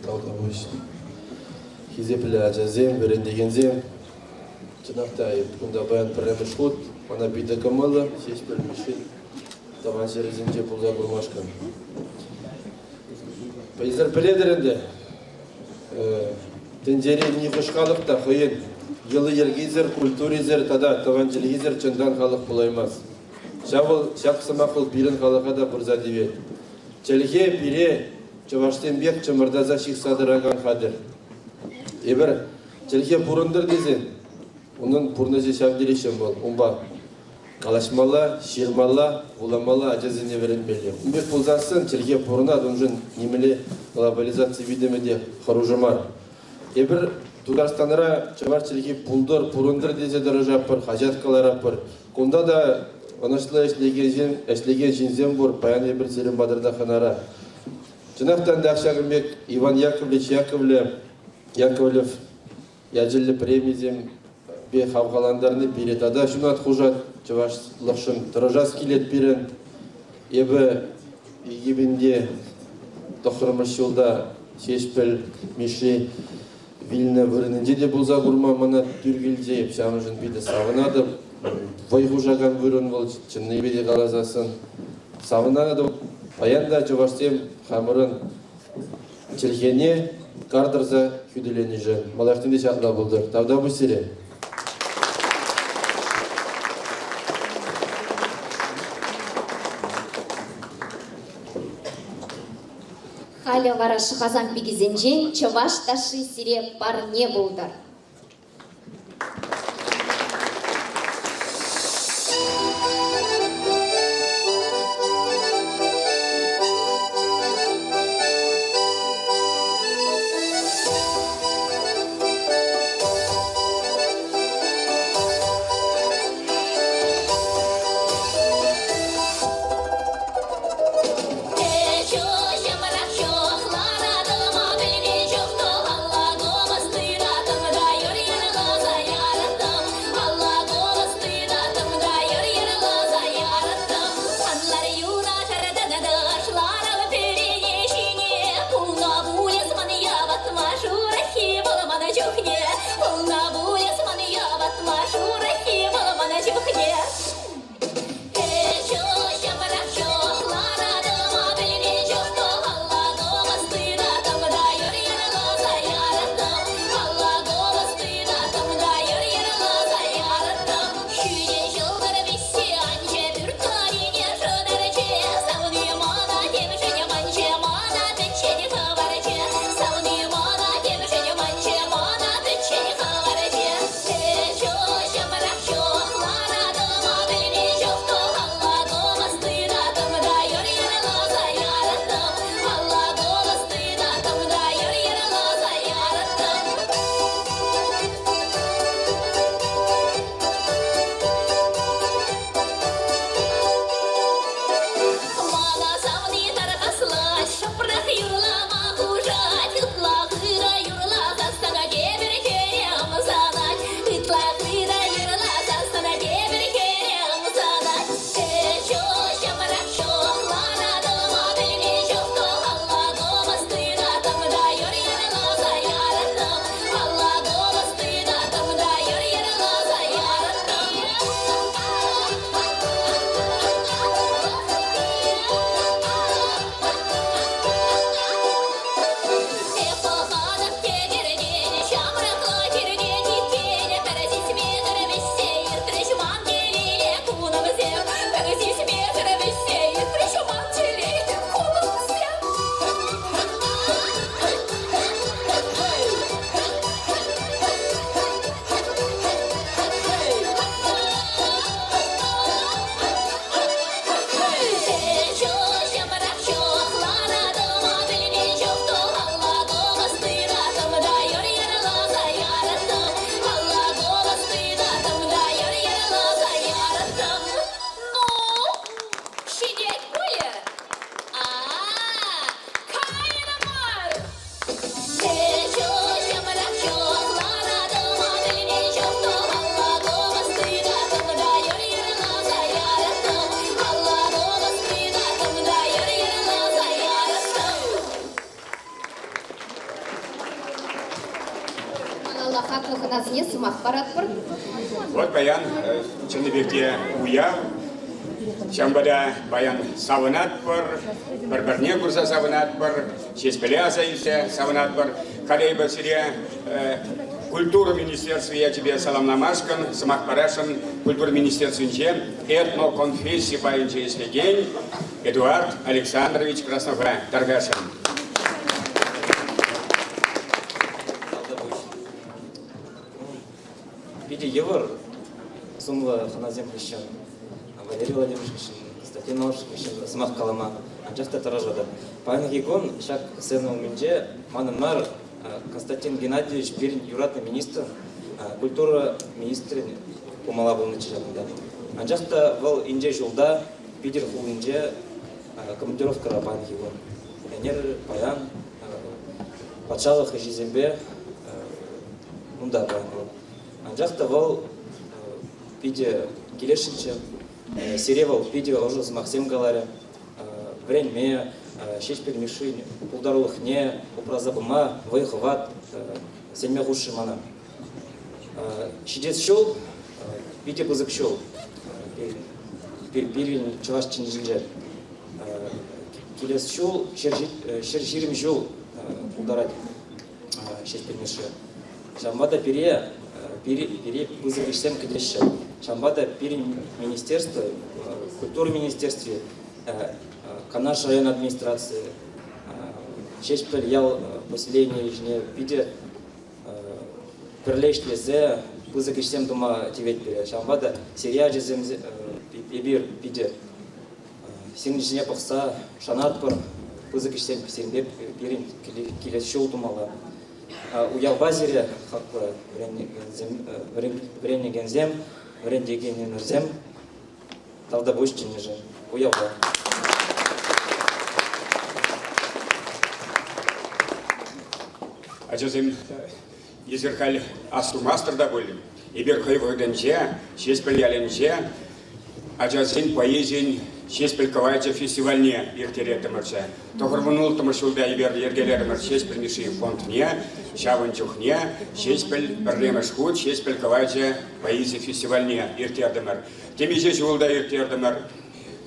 Тавтапуҫ. Хисеплӗ ачасем, вӗрентекенсем, чӑнах та кунта паян пӗрремӗш хут мана питӗ кӑмӑллӑ Ҫеҫпӗл Мишшин тӑван ҫӗрӗсенче пулса курмашкӑн. Эсир пӗлетӗр ӗнтӗ. Тӗнчере нихӑш халӑх та хӑйӗн йӑли-йӗркисӗр, культурисӗр тата тӑван чӗлхисӗр чӑнтан халӑх пулаймасть. Ҫав вӑл, ҫак сӑмах вӑл пирӗн халӑха та пырса тивет. Чӗлхе пире чӑвашсем пек чӑмӑртаса ҫыхса тӑракан хатӗр. Эпир чӗлхе пурӑнтӑр тесен унӑн пурнӑҫӗ ҫав тери ҫӑмӑл. Унпа калаҫмалла, ҫырмалла, вуламалла, ачасене вӗрентмелле. Ун пек пулсассӑн чӗлхе пурӑнать, уншӑн нимӗнле глобализаци витӗмӗ те хӑрушӑ мар. Эпир Тутарстанра чӑваш чӗлхи пултӑр, пурӑнтӑр тесе тӑрӑшатпӑр, хаҫат кӑларатпӑр. Кунта та ӑнӑҫлӑ ӗҫлекен ҫынсем пур. Паян эпир сирӗн патӑрта хӑнара. Чӑнах та ӗнтӗ ҫакӑн пек Иван Яковлевич Яковлев, Яковлев ячӗллӗ премисемпе хавхалантарни пире тата ҫунат хушать, чӑвашлӑхшӑн тӑрӑшас килет пирӗн. Эпӗ Египетте тӑххӑрмӗш ҫулта Ҫеҫпӗл Мишши вилнӗ вырӑнӗнче те пулса курма мана тӳр килчӗ. Эп ҫавӑншӑн питӗ савӑнатӑп. Вӑй хушакан вырӑн вӑл, чӑннипе те каласассӑн. Савӑнатӑп. Паян та чӑвашсем хамӑрӑн чӗлхене кар тӑрса хӳтӗленӗшӗн малашне те ҫапла пултӑр. Тавтапуҫ сире. Халӗ вара Шӑхасан пикисенчен чӑваш ташши сире парне пултӑр. Малалла хаклӑ хӑнасене сӑмах паратпӑр. Вот паян чӑннипех те уяв. Ҫавӑнпа та паян савӑнатпӑр, пӗр-пӗрне курса савӑнатпӑр, Ҫеҫпӗле аса илсе савӑнатпӑр. Халӗ эпӗ сире культура министерстви ячӗпе саламламашкӑн сӑмах парасшӑн культура министерствинче этноконфесси пайӗнче ӗҫлекен Эдуард Александрович Краснова тархасшӑн. Питӗ йывӑр сумлӑ хӑнасем хыҫҫӑн Валерий Владимирович хыҫҫӑн, Константин Иванович хыҫҫӑн сӑмах калама, анчах та тӑрӑшатӑп. Паянхи кун ҫак сцена умӗнче манӑн мар Константин Геннадьевич пирӗн юратнӑ министр, культура министрӗн пулмалла пулнӑччӗ ҫакӑнта. Анчах та вӑл инҫе ҫулта Питӗр хулинче командировкӑра паянхи кун. Ӗнер, паян патшалӑх ӗҫӗсемпе унта паян вӑл. Анчах та вӑл питӗ килесшӗнччӗ. Сире вӑл питӗ ӑшӑ сӑмахсем каларӗ. Вӗренме, Ҫеҫпӗл Мишшин пултарулӑхне упраса пыма вӑй-хӑват сӗнме хушрӗ мана. Ҫитес ҫул питӗ пысӑк ҫул пирӗн чӑваш тӗнчинче. Килес ҫул 120 ҫул пултарать Ҫеҫпӗл Мишши. Ҫавӑнпа та пире, пире пысӑк ӗҫсем кӗтеҫҫӗ. Ҫавӑнпа та пирӗн министерство, культура министерстви, Канаш район администрацийӗ, Ҫеҫпӗл ял поселенийӗ ҫине питӗ пӗрле ӗҫлесе пысӑк ӗҫсем тума тивет пире. Ҫавӑнпа та сире ачасем эпир питӗ сирӗн ҫине пӑхса шанатпӑр, пысӑк ӗҫсем сирӗнпе пирӗн килес ҫул тумалла. Уявпа сире хаклӑ вӗренекенсем, вӗрентекенӗмӗрсем тавтапуҫ чӗннӗшӗн. Уявпа! Ачасем, эсир халь астумастӑр та пуль, эпир хӑй вӑхӑтӗнче Ҫеҫпӗл ялӗнче ачасен поэзийӗн Ҫеҫпӗл кӑвайчӗ фестивальне ирттереттӗмӗрччӗ. Тӑхӑрвун улттӑмӗш ҫулта эпир йӗркелерӗмӗр Ҫеҫпӗл Мишши фондне. Ҫавӑн чухне Ҫеҫпӗл пӗрремӗш хут Ҫеҫпӗл кӑвайчӗ поэзи фестивальне ирттертӗмӗр. Темиҫе ҫул та ирттертӗмӗр.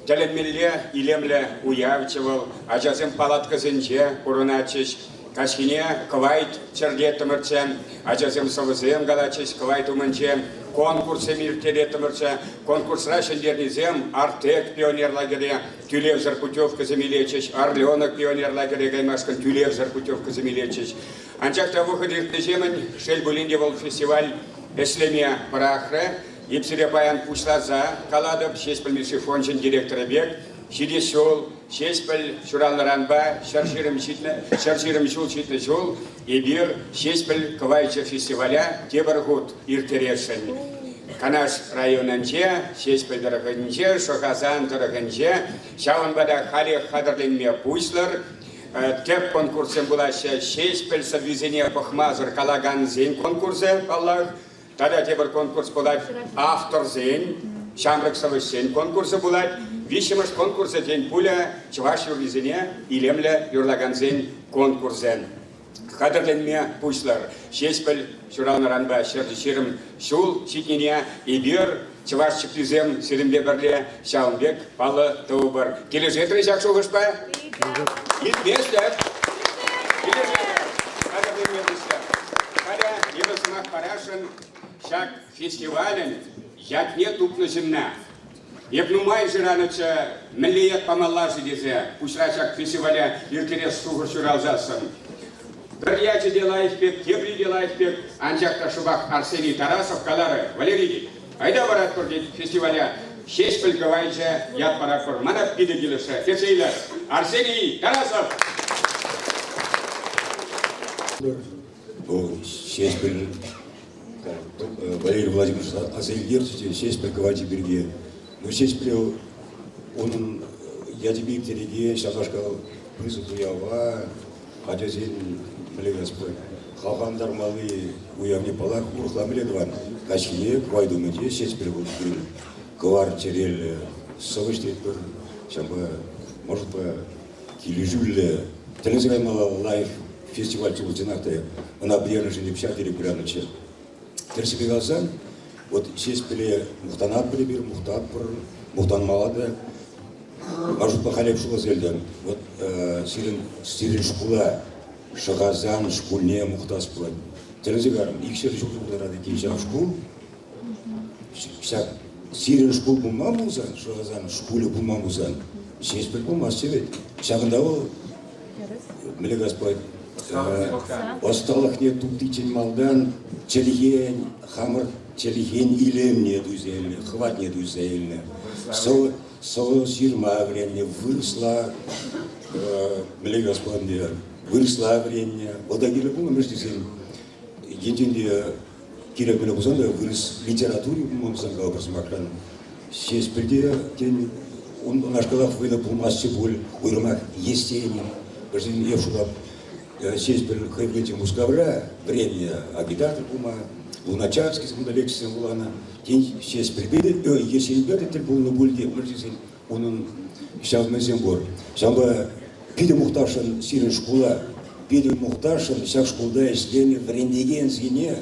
Тӗлӗнмелле илемлӗ уявччӗ вӑл. Ачасем палаткӑсенче пурӑнатчӗҫ. Каҫхине кӑвайт чӗртеттӗмӗрччӗ, ачасем сӑвӑсем калатчӗҫ кӑвайт умӗнче, конкурссем ирттереттӗмӗрччӗ. Конкурсра ҫӗнтернисем Артек пионер лагере тӳлевсӗр путевкӑсем илетчӗҫ, Орленок пионер лагере каймашкӑн тӳлевсӗр путевкӑсем илетчӗҫ. Анчах та вӑхӑт иртнӗҫемӗн, шел пулин те, вӑл фестиваль ӗҫлеме пӑрахрӗ. Эп сире паян пуҫласа калатӑп, Ҫеҫпӗл Мишши фончӗн директорӗ пек, ҫитес ҫул Ҫеҫпӗл ҫуралнӑранпа 120 ҫитнӗ, 120 ҫул ҫитнӗ ҫул эпир Ҫеҫпӗл кӑвайчӗ фестивале тепӗр хут ирттересшӗн. Канаш районӗнче, Ҫеҫпӗл тӑрӑхӗнче, Шӑхасан тӑрӑхӗнче ҫавӑнпа та халех хатӗрленме пуҫлӑр. Тӗп конкурссем пулаҫҫӗ. Ҫеҫпӗл сӑввисене пӑхмасӑр калакансен конкурсӗ, паллах. Тата тепӗр конкурс пулать авторсен, ҫамрӑк сӑвӑҫсен конкурсӗ пулать. Виҫҫӗмӗш конкурсӗ тен пулӗ чӑваш юррисене илемлӗ юрлакансен конкурсӗ. Хатӗрленме пуҫлӑр. Ҫеҫпӗл ҫуралнӑранпа 120 ҫул ҫитнине эпир, чӑваш чӗпписем, сирӗнпе пӗрле ҫавӑн пек паллӑ тӑвӑпӑр. Килӗшетӗр ҫак шухӑшпа? Илтместӗп. Килӗшетӗр. Хатӗрленме пуҫлӑр. Халӗ эпӗ сӑмах парасшӑн ҫак фестивалӗн ятне тупнӑ ҫынна. Эп нумай шыранӑччӗ, мӗнле ят памалла-ши тесе пуҫра ҫак фестивале ирттерес шухӑш ҫуралсассӑн. Пӗр ячӗ те лайӑх пек, тепри те лайӑх пек, анчах та шӑпах Арсений Тарасов каларӗ, Валерий, айта паратпӑр тет фестивале Ҫеҫпӗл кӑвайчӗ ят паратпӑр. Мана питӗ килӗшрӗ. Кӗтсе илер. Арсений Тарасов! Вӑл Ҫеҫпӗл Валерий Владимирович аса илтерчӗ те Ҫеҫпӗл кӑвайчӗ пирки. Ну, Ҫеҫпӗле унӑн ячӗпе ирттерекен ҫавнашкал пысӑк уява ачасен мӗнле калас пулать, хавхалантармалли уявне паллах урӑхла мӗнле тӑван. Каҫхине кӑвайт умӗнче Ҫеҫпӗл вӑл пирӗн кӑвар чӗреллӗ сӑвӑҫ тетпӗр. Ҫавӑнпа, может килӗшӳллӗ тӗлӗнсе каймалла лайӑх фестиваль чӑнах та ӑна пӗтернӗшӗн эп ҫав тери куляннӑччӗ. Тӗрӗссипе каласан, вот Ҫеҫпӗле мухтанатпӑр эпир, мухтатпӑр, мухтанмалла та. Ман шутпа халех шутласа илтӗм. Вот сирӗн, сирӗн шкула. Шӑхасан шкулне мухтас пулать. Тӗлӗнсе кайрӑм, икҫӗр ҫул тултарать иккен ҫав шкул. Ҫак сирӗн шкул пулман пулсан, Шӑхасан шкулӗ пулман пулсан, Ҫеҫпӗл пулмастчӗ вӗт. Ҫакӑнта вӑл мӗнле калас пулать, ӑсталӑхне туптиччен малтан чӗлхен, хамӑр чӗлхен илемне туйса илнӗ, хӑватне туйса илнӗ. Сӑвӑ, сӑвӑ ҫырма вӗреннӗ, вырӑсла мӗнле калас пулать, вырӑсла вӗреннӗ. Вӑл та кирлӗ пулнӑ, мӗншӗн тесен енчен те кирек мӗнле пулсан та вырӑс литератури пулман пулсан калӑпӑр сӑмахран, Ҫеҫпӗл те, тен, унашкалах вӑйлӑ пулмастчӗ пуль, уйрӑмах Есенин. Вӗсен эп шутлап, Ҫеҫпӗл хӑй вӑхӑтӗнче Мускавра вӗреннӗ агитатор пулма, Луначарский кунта лекцисем вуланӑ. Тен, Ҫеҫпӗлпе те, Есенинпе те тӗл пулнӑ пуль те, мӗншӗн тесен унӑн ҫав мӗнсем пур. Ҫавӑнпа питӗ мухтавшӑн сирӗн шкула, питӗ мухтавшӑн ҫак шкулта ӗҫленӗ вӗрентекенсене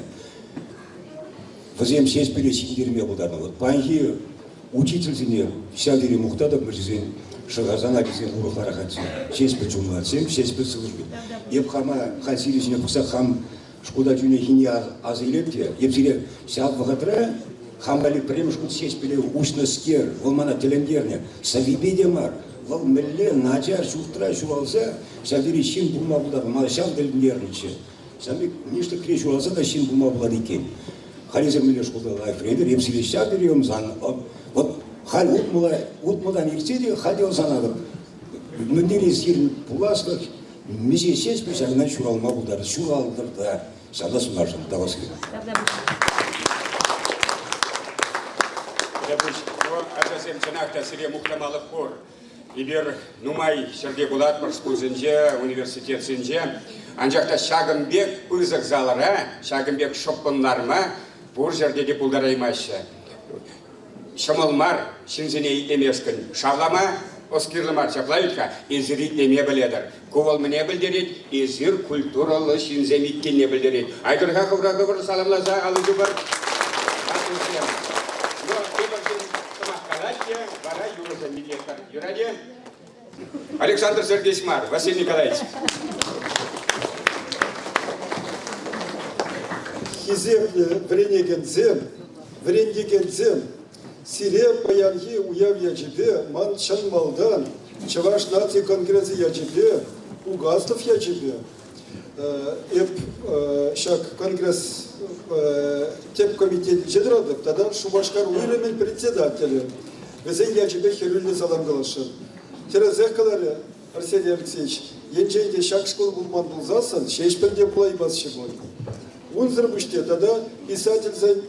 вӗсем Ҫеҫпӗле ҫитӗнтерме пултарнӑ. Вот паянхи учительсене ҫав тери мухтатӑп, мӗншӗн Шӑхасан ачисем урӑхларах атьсем, Ҫеҫпӗл чунлӑ атьсем, Ҫеҫпӗл сывлӑшпе. Эп хама халь сирӗн ҫине пӑхса хам шкулта чунехине аса илеп те, эп сире ҫав вӑхӑтра хам валли пӗрремӗш хут Ҫеҫпӗле уҫнӑскер, вӑл мана тӗлӗнтернӗ. Сӑввипе те мар, вӑл мӗнле начар ҫуртра ҫуралса ҫав тери ҫын пулма пултарнӑ, мана ҫав тӗлӗнтернӗччӗ. Ҫав пек нишлӗхре ҫуралса та ҫын пулма пулать иккен. Халь эсир мӗнле шкулта лайӑх вӗрентӗр, эп сире ҫав тери ӑмсан. Вот халь утмӑла, утмӑлтан иртсе те халь те ӑмсанатӑп. Мӗн тери сирӗн пуласлӑх миҫе ҫеҫпӗл ҫакна ҫуралма пултарать. Ҫуралтӑр та. Ҫавна сунаршӑн тавас килет. Ачасем, чӑнах та сире мухтамалӑх пур. Эпир нумай ҫӗрте пулатпӑр, шкулсенче, университетсенче. Анчах та ҫакӑн пек пысӑк залра, ҫакӑн пек шӑппӑн ларма пур ҫӗрте те пултараймаҫҫӗ. Ҫӑмӑл мар ҫынсене итлемешкӗн. Шавлама ӑс кирлӗ мар, ҫапла вӗт-ха, эсир итлеме пӗлетӗр. Ку вӑл мӗне пӗлтерет? Эсир культурӑллӑ ҫынсем иккенне пӗлтерет. Айтӑр-ха хӑвӑра хӑвӑр саламласа алӑ ҫупӑр. Аслисем. Ну, тепӗр ҫын сӑмах калать те, вара юрӑсем итлетпӗр. Юрать-и? Александр Сергеевич мар, Василий Николаевич. Хисеплӗ вӗренекенсем, вӗрентекенсем, Сире паянхи уяв ячӗпе ман чӑн малтан Чӑваш наци конгресӗ ячӗпе, Угаслов ячӗпе эп ҫак конгресс тӗп комитетӗнче тӑратӑп тата Шупашкар уйрӑмӗн председателӗ. Вӗсен ячӗпе хӗрӳллӗ салам каласшӑн. Тӗрӗсех каларӗ Арсений Алексеевич, енчен те ҫак шкул пулман пулсассӑн Ҫеҫпӗл те пулаймастчӗ пуль. Унсӑр пуҫне тата писательсен,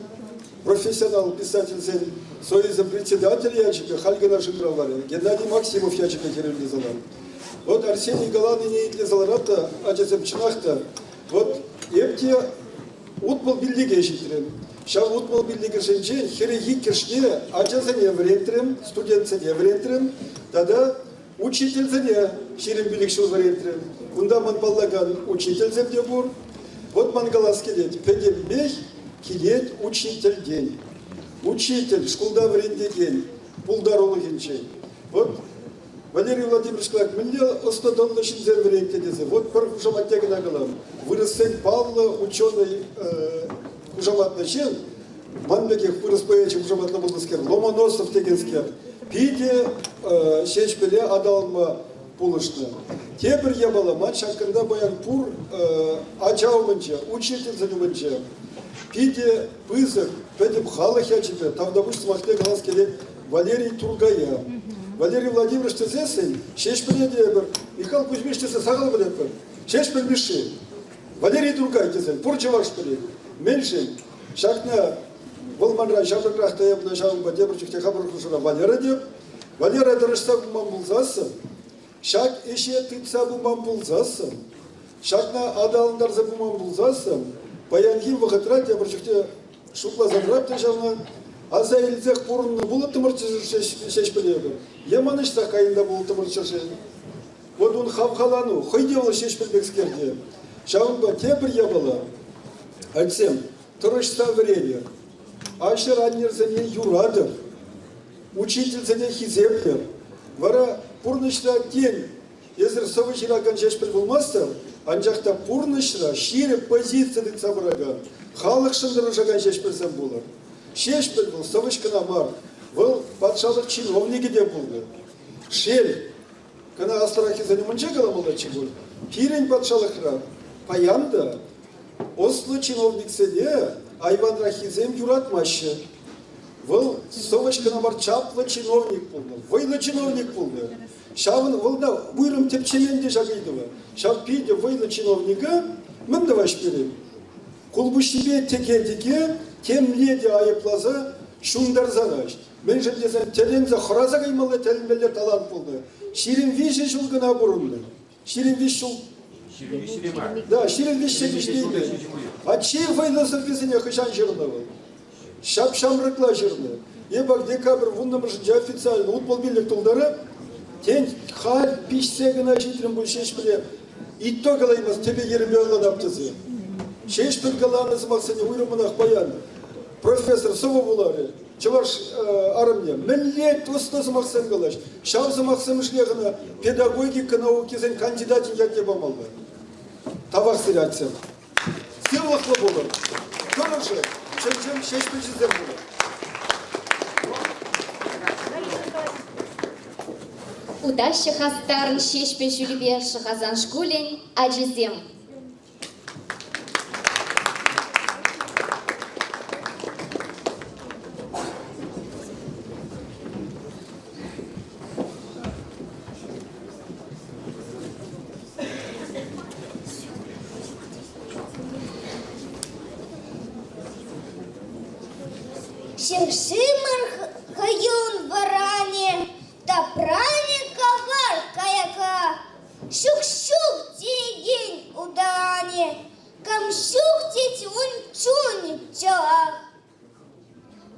профессионал писательсен союзӗн председателӗ ячӗпе халь кӑна шӑнкӑравларӗ, Геннадий Максимов ячӗпе хӗрӳллӗ салам. Вот Арсений каланине итлесе ларап та, ачасем, чӑнах та, вот эп те 60 пиллӗке ҫитрӗм. Ҫав 60 пиллӗкӗшӗнчен хӗрӗх иккӗшне ачасене вӗрентрӗм, студентсене вӗрентрӗм тата Учительсене 25 ҫул вӗрентрӗм. Кунта ман паллакан учительсем те пур. Вот ман калас килет, пӗтӗмпех килет учительтен. Учитель, шкулта вӗрентекен пултарулӑхӗнчен. Вот Валерий Владимирович калать, мӗнле ӑслӑ-тӑнлӑ ҫынсем вӗрентнӗ тесе. Вот пӗр хушаматне кӑна калам. Вырӑссен паллӑ ученый хушаматлӑ ҫын, ман пекех вырӑс поэчӗ хушаматлӑ пулнӑскер, Ломоносов текенскер, питӗ Ҫеҫпӗле аталанма пулӑшнӑ. Тепӗр япала, ман ҫакӑнта паян пур ача умӗнче, учительсен умӗнче питӗ пысӑк пӗтӗм халӑх ячӗпе тавтапуҫ сӑмахне калас килет Валерий Тургая. Валерий Владимирович тесессӗн Ҫеҫпӗле те эпир Михаил Кузьмич тесе сахал пӗлетпӗр. Ҫеҫпӗл Мишши. Валерий Туркай тесен пур чӑваш пӗлет. Мӗншӗн? Ҫакна вӑл манран ҫамрӑкрах та эпӗ ҫавӑнпа тепӗр чухне хамӑр хушӑра Валера теп. Валера тӑрӑшса пыман пулсассӑн, ҫак ӗҫе тытса пыман пулсассӑн, ҫакна аталантарса пыман пулсассӑн, паянхи вӑхӑтра тепӗр чухне шутласа тӑрап та ҫавна, аса илсех пурӑннӑ пулӑттӑмӑрччӗ ҫеҫ пӗлетӗп. Е манӑҫсах кайнӑ пулӑттӑмӑрччӗ-ши? Вот ун хавхалану, хӑй те вӑл Ҫеҫпӗл пекскер те. Ҫавӑнпа тепӗр япала, атьсем, тӑрӑшса вӗренӗр. Аҫӑр-аннӗрсене юратӑр, учительсене хисеплӗр. Вара пурнӑҫра тен, эсир сӑвӑ ҫыракан Ҫеҫпӗл пулмастӑр. Анчах та пурнӑҫра ҫирӗп позици тытса пыракан, халӑхшӑн тӑрӑшакан ҫеҫпӗлсем пулӑр. Ҫеҫпӗл вӑл сӑвӑҫ кӑна мар, вӑл патшалӑх чиновникӗ те пулнӑ. Шел, кӑна аслӑраххисен умӗнче каламаллаччӗ пуль, пирӗн патшалӑхра паян та ӑслӑ чиновниксене айванраххисем юратмаҫҫӗ. Вӑл сӑвӑҫ кӑна мар, чаплӑ чиновник пулнӑ, вӑйлӑ чиновник пулнӑ. Ҫавӑн вӑл та уйрӑм тӗпчемен те ҫак ыйтӑва. Ҫав питӗ вӑйлӑ чиновника мӗн тӑваҫ пирӗн? Хулпуҫҫипе тӗке-тӗке темле те айӑпласа ҫунтарса каҫ. Мӗншӗн тесен тӗлӗнсе хӑраса каймалла тӗлӗнмелле талант пулнӑ. 23 ҫул кӑна пурӑннӑ. 23 ҫул. 23-ре мар. Да, 23 виҫлеймен. А чи вӑйлӑ сӑввисене хӑҫан ҫырнӑ вӑл? Ҫап-ҫамрӑкла ҫырнӑ. Эпӗ декабрь вуннӑмӗшӗнче официально 65 тултарап. Тен, халь пиҫсе кӑна ҫитрӗм пуль Ҫеҫпӗле. Итто калаймасть, тӗпе-йӗрӗпе ӑнланап тесе. Ҫеҫпӗл каланӑ сӑмахсене уйрӑммӑнах паян профессор сӑвӑ вуларӗ. Чӑваш арӑмне мӗнле ӑслӑ сӑмахсем калаҫ. Ҫав сӑмахсемшне кӑна педагогика наукисен кандидачӗн ятне памалла. Тавах сире, атьсем. Сывлӑхлӑ пулӑр, тӑрӑшӑр, чӑн-чӑн ҫеҫпӗлҫӗсем пулӑр. Утаҫҫӗ хастарӑн Ҫеҫпӗл ҫулӗпе Шӑхасан шкулӗн ачисем. Ҫӗршывӑмӑр хӑюн вӑранӗ, тапранӗ кавар каяка. Ҫук-ҫук теекен утанӗ, кам ҫук тет ун чунӗ чӑлах.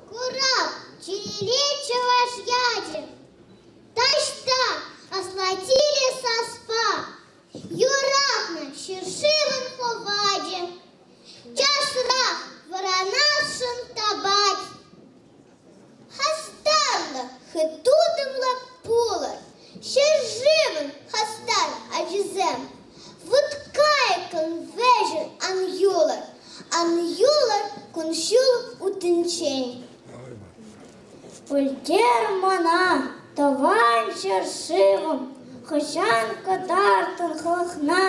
Курав, чӗрере чӑваш ячӗ. Таҫта аслатиле саспа юратнӑ ҫӗршывӑн хӑвачӗ. Часрах вӑранасшӑн тапать. Хастарлӑ, хытутӑмлӑ пулӑр, ҫӗршывӑн хастар ачисем. Вут-кайӑкӑн вӗҫӗн ан юлӑр, ан юлӑр кун-ҫул утӗнчен. Пӗлтер мана, тӑван ҫӗршывӑм, хӑҫан кӑтартӑн халӑхна?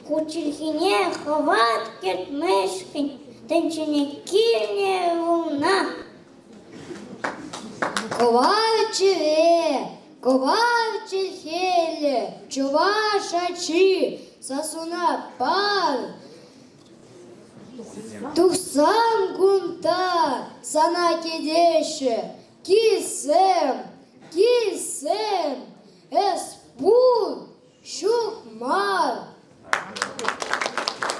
Ку чӗлхене хӑват кӗртмешкӗн тӗнчене килнӗ ывӑлна. Кӑвар чӗре, кӑвар чӗлхеллӗ чӑваш ачи, сасуна пар. Тухсан кунта сана кӗтеҫҫӗ, килсем, килсем, эс пур, ҫук мар.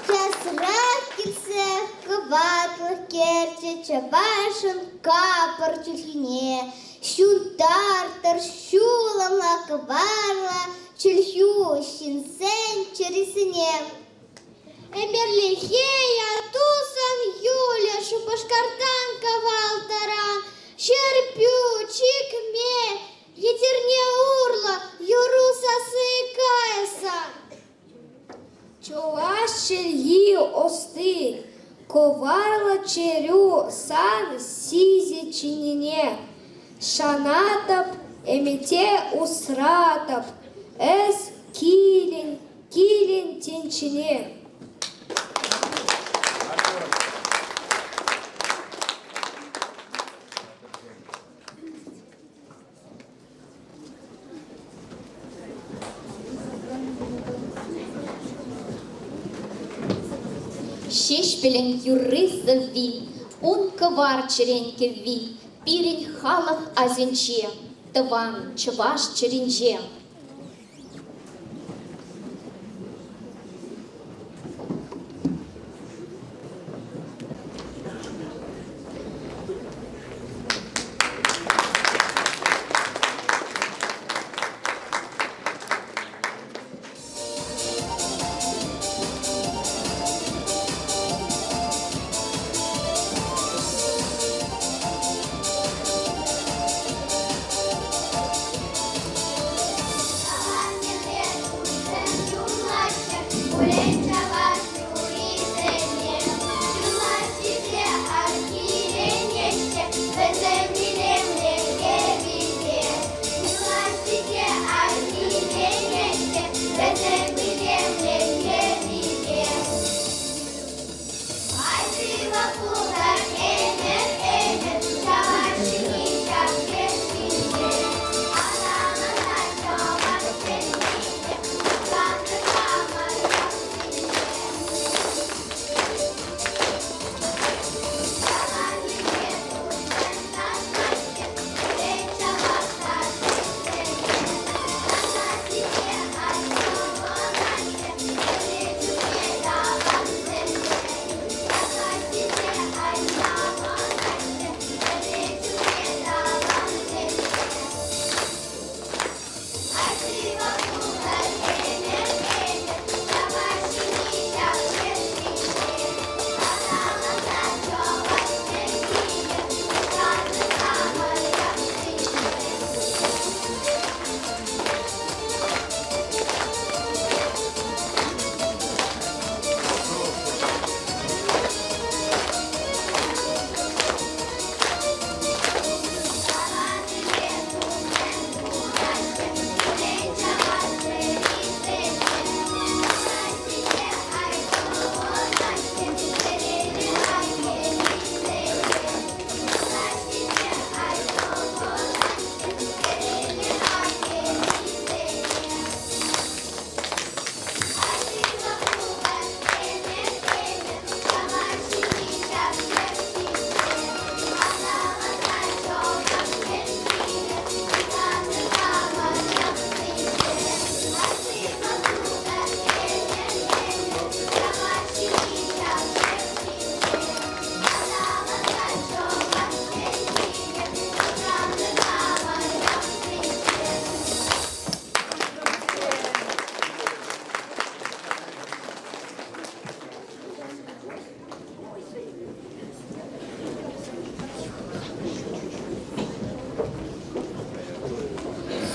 Часрах килсе хӑватлӑх кӗрчӗ чӑвашӑн капӑр чӗлхине. Ҫунтартӑр ҫулӑмлӑ кӑварлӑ чӗлхӳ ҫынсен чӗрисене. Ӗмӗрлӗхе ятусӑн Юля Шупашкартан кавал таран Ҫӗрпӳ, Чикме, Етӗрне урлӑ юру сасси кайса. Чӑваш чӗлхи ӑсти, кӑварлӑ чӗрӳ сан сисеччине шанатӑп, ӗмӗте усратӑп, эс килӗн, килӗн тӗнчене. Ҫеҫпӗлӗн юрри-сӑвви, ун кӑвар чӗрен кӗвви пирӗн халӑх асӗнче, тӑван чӑваш чӗринче.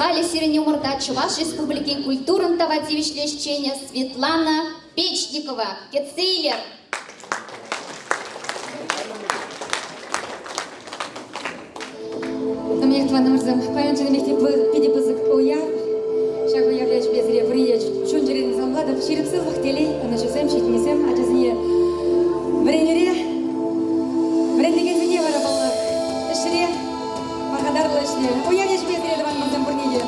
Халӗ сирӗн умӑрта Чӑваш Республикин культурӑн тава тивӗҫлӗ ӗҫченӗ Светлана Печникова. Кӗтсе илер! Тӑмех тӑванӑмӑрсем, паян чӑннипех те питӗ пысӑк уяв. Ҫак уяв ячӗпе сире пурне чун-чӗререн саламлатӑп. Ҫирӗп сывлӑх, телей, ӑнӑҫусем, ҫитӗнӳсем ачасене вӗренӳре, вӗрентекенсене вара, паллах, ӗҫре, пархатарлӑ ӗҫре. Уяв ячӗпе сире, тӑванӑмӑрсем, пурне те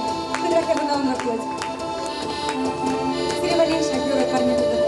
хытрах ярса аванрах пулать. Сире валли ҫак юрӑ парне пултӑр.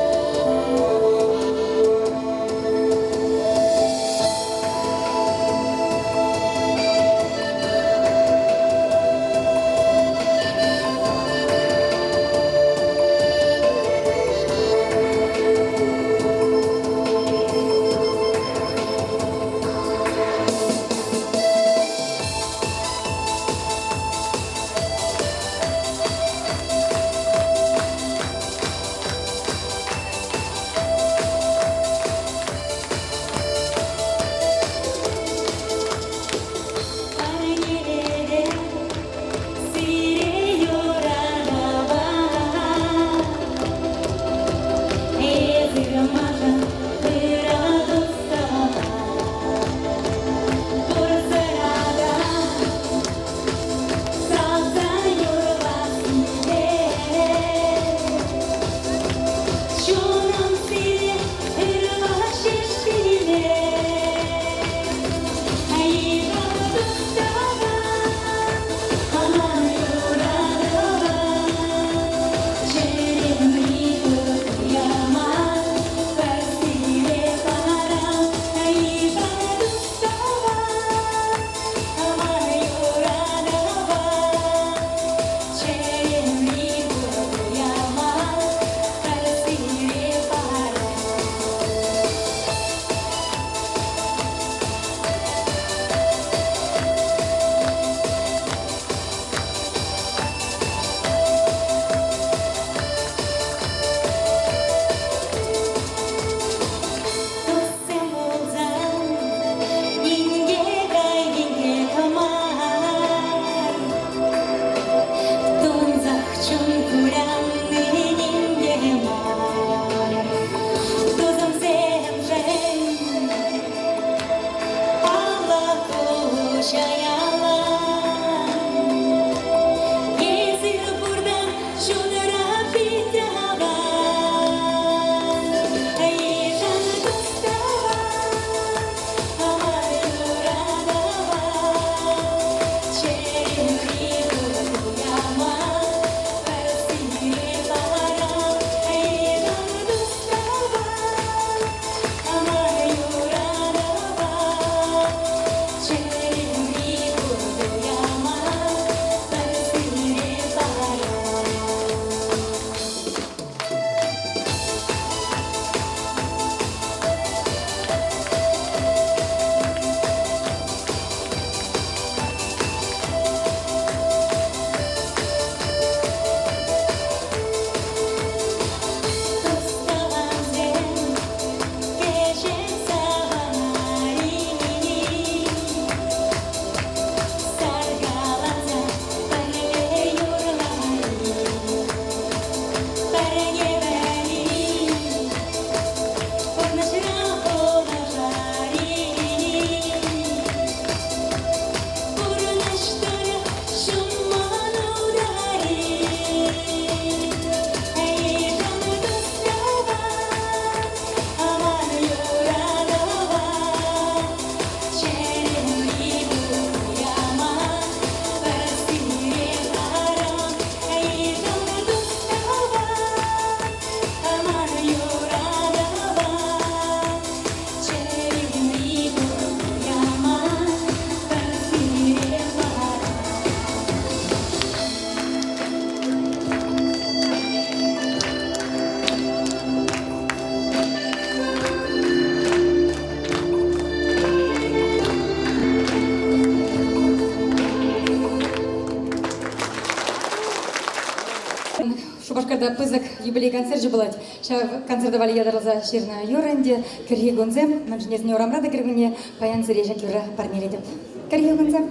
Шупашкарта пысӑк юбилей концерчӗ пулать. Ҫав концерта валли ятарласа ҫырнӑ юрӑ ӗнтӗ. Кӗрхи кунсем, мӗншӗн тесен урамра та кӗркунне паян сире ҫак юрра парнелетӗп. Кӗрхи кунсем.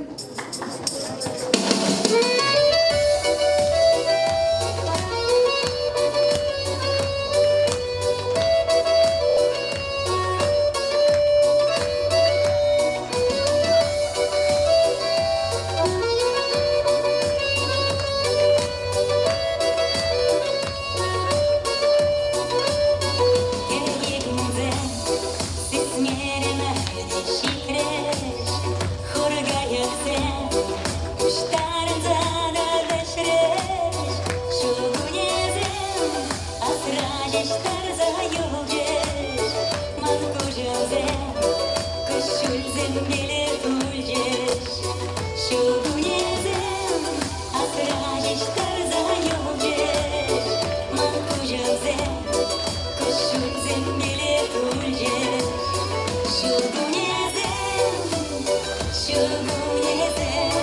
кунӗсем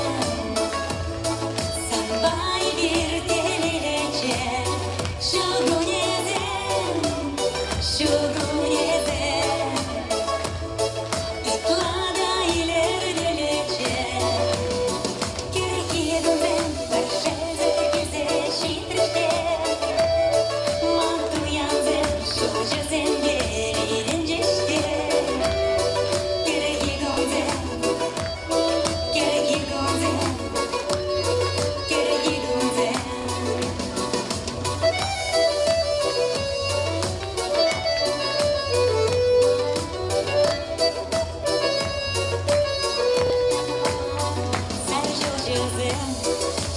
санпа эпир телейлӗччӗ. Ҫу кунӗсем, ҫу кунӗсем ытла та илӗртӳллӗччӗ. Кӗрхи кунсем пӗр шелсӗр килсе ҫитрӗҫ те ман туянсем ҫулҫӑсемпе витӗнчӗҫ те. Кӗрхи кунсем, кӗрхи кунсем, кӗрхи кунсем. Сар ҫулҫӑсем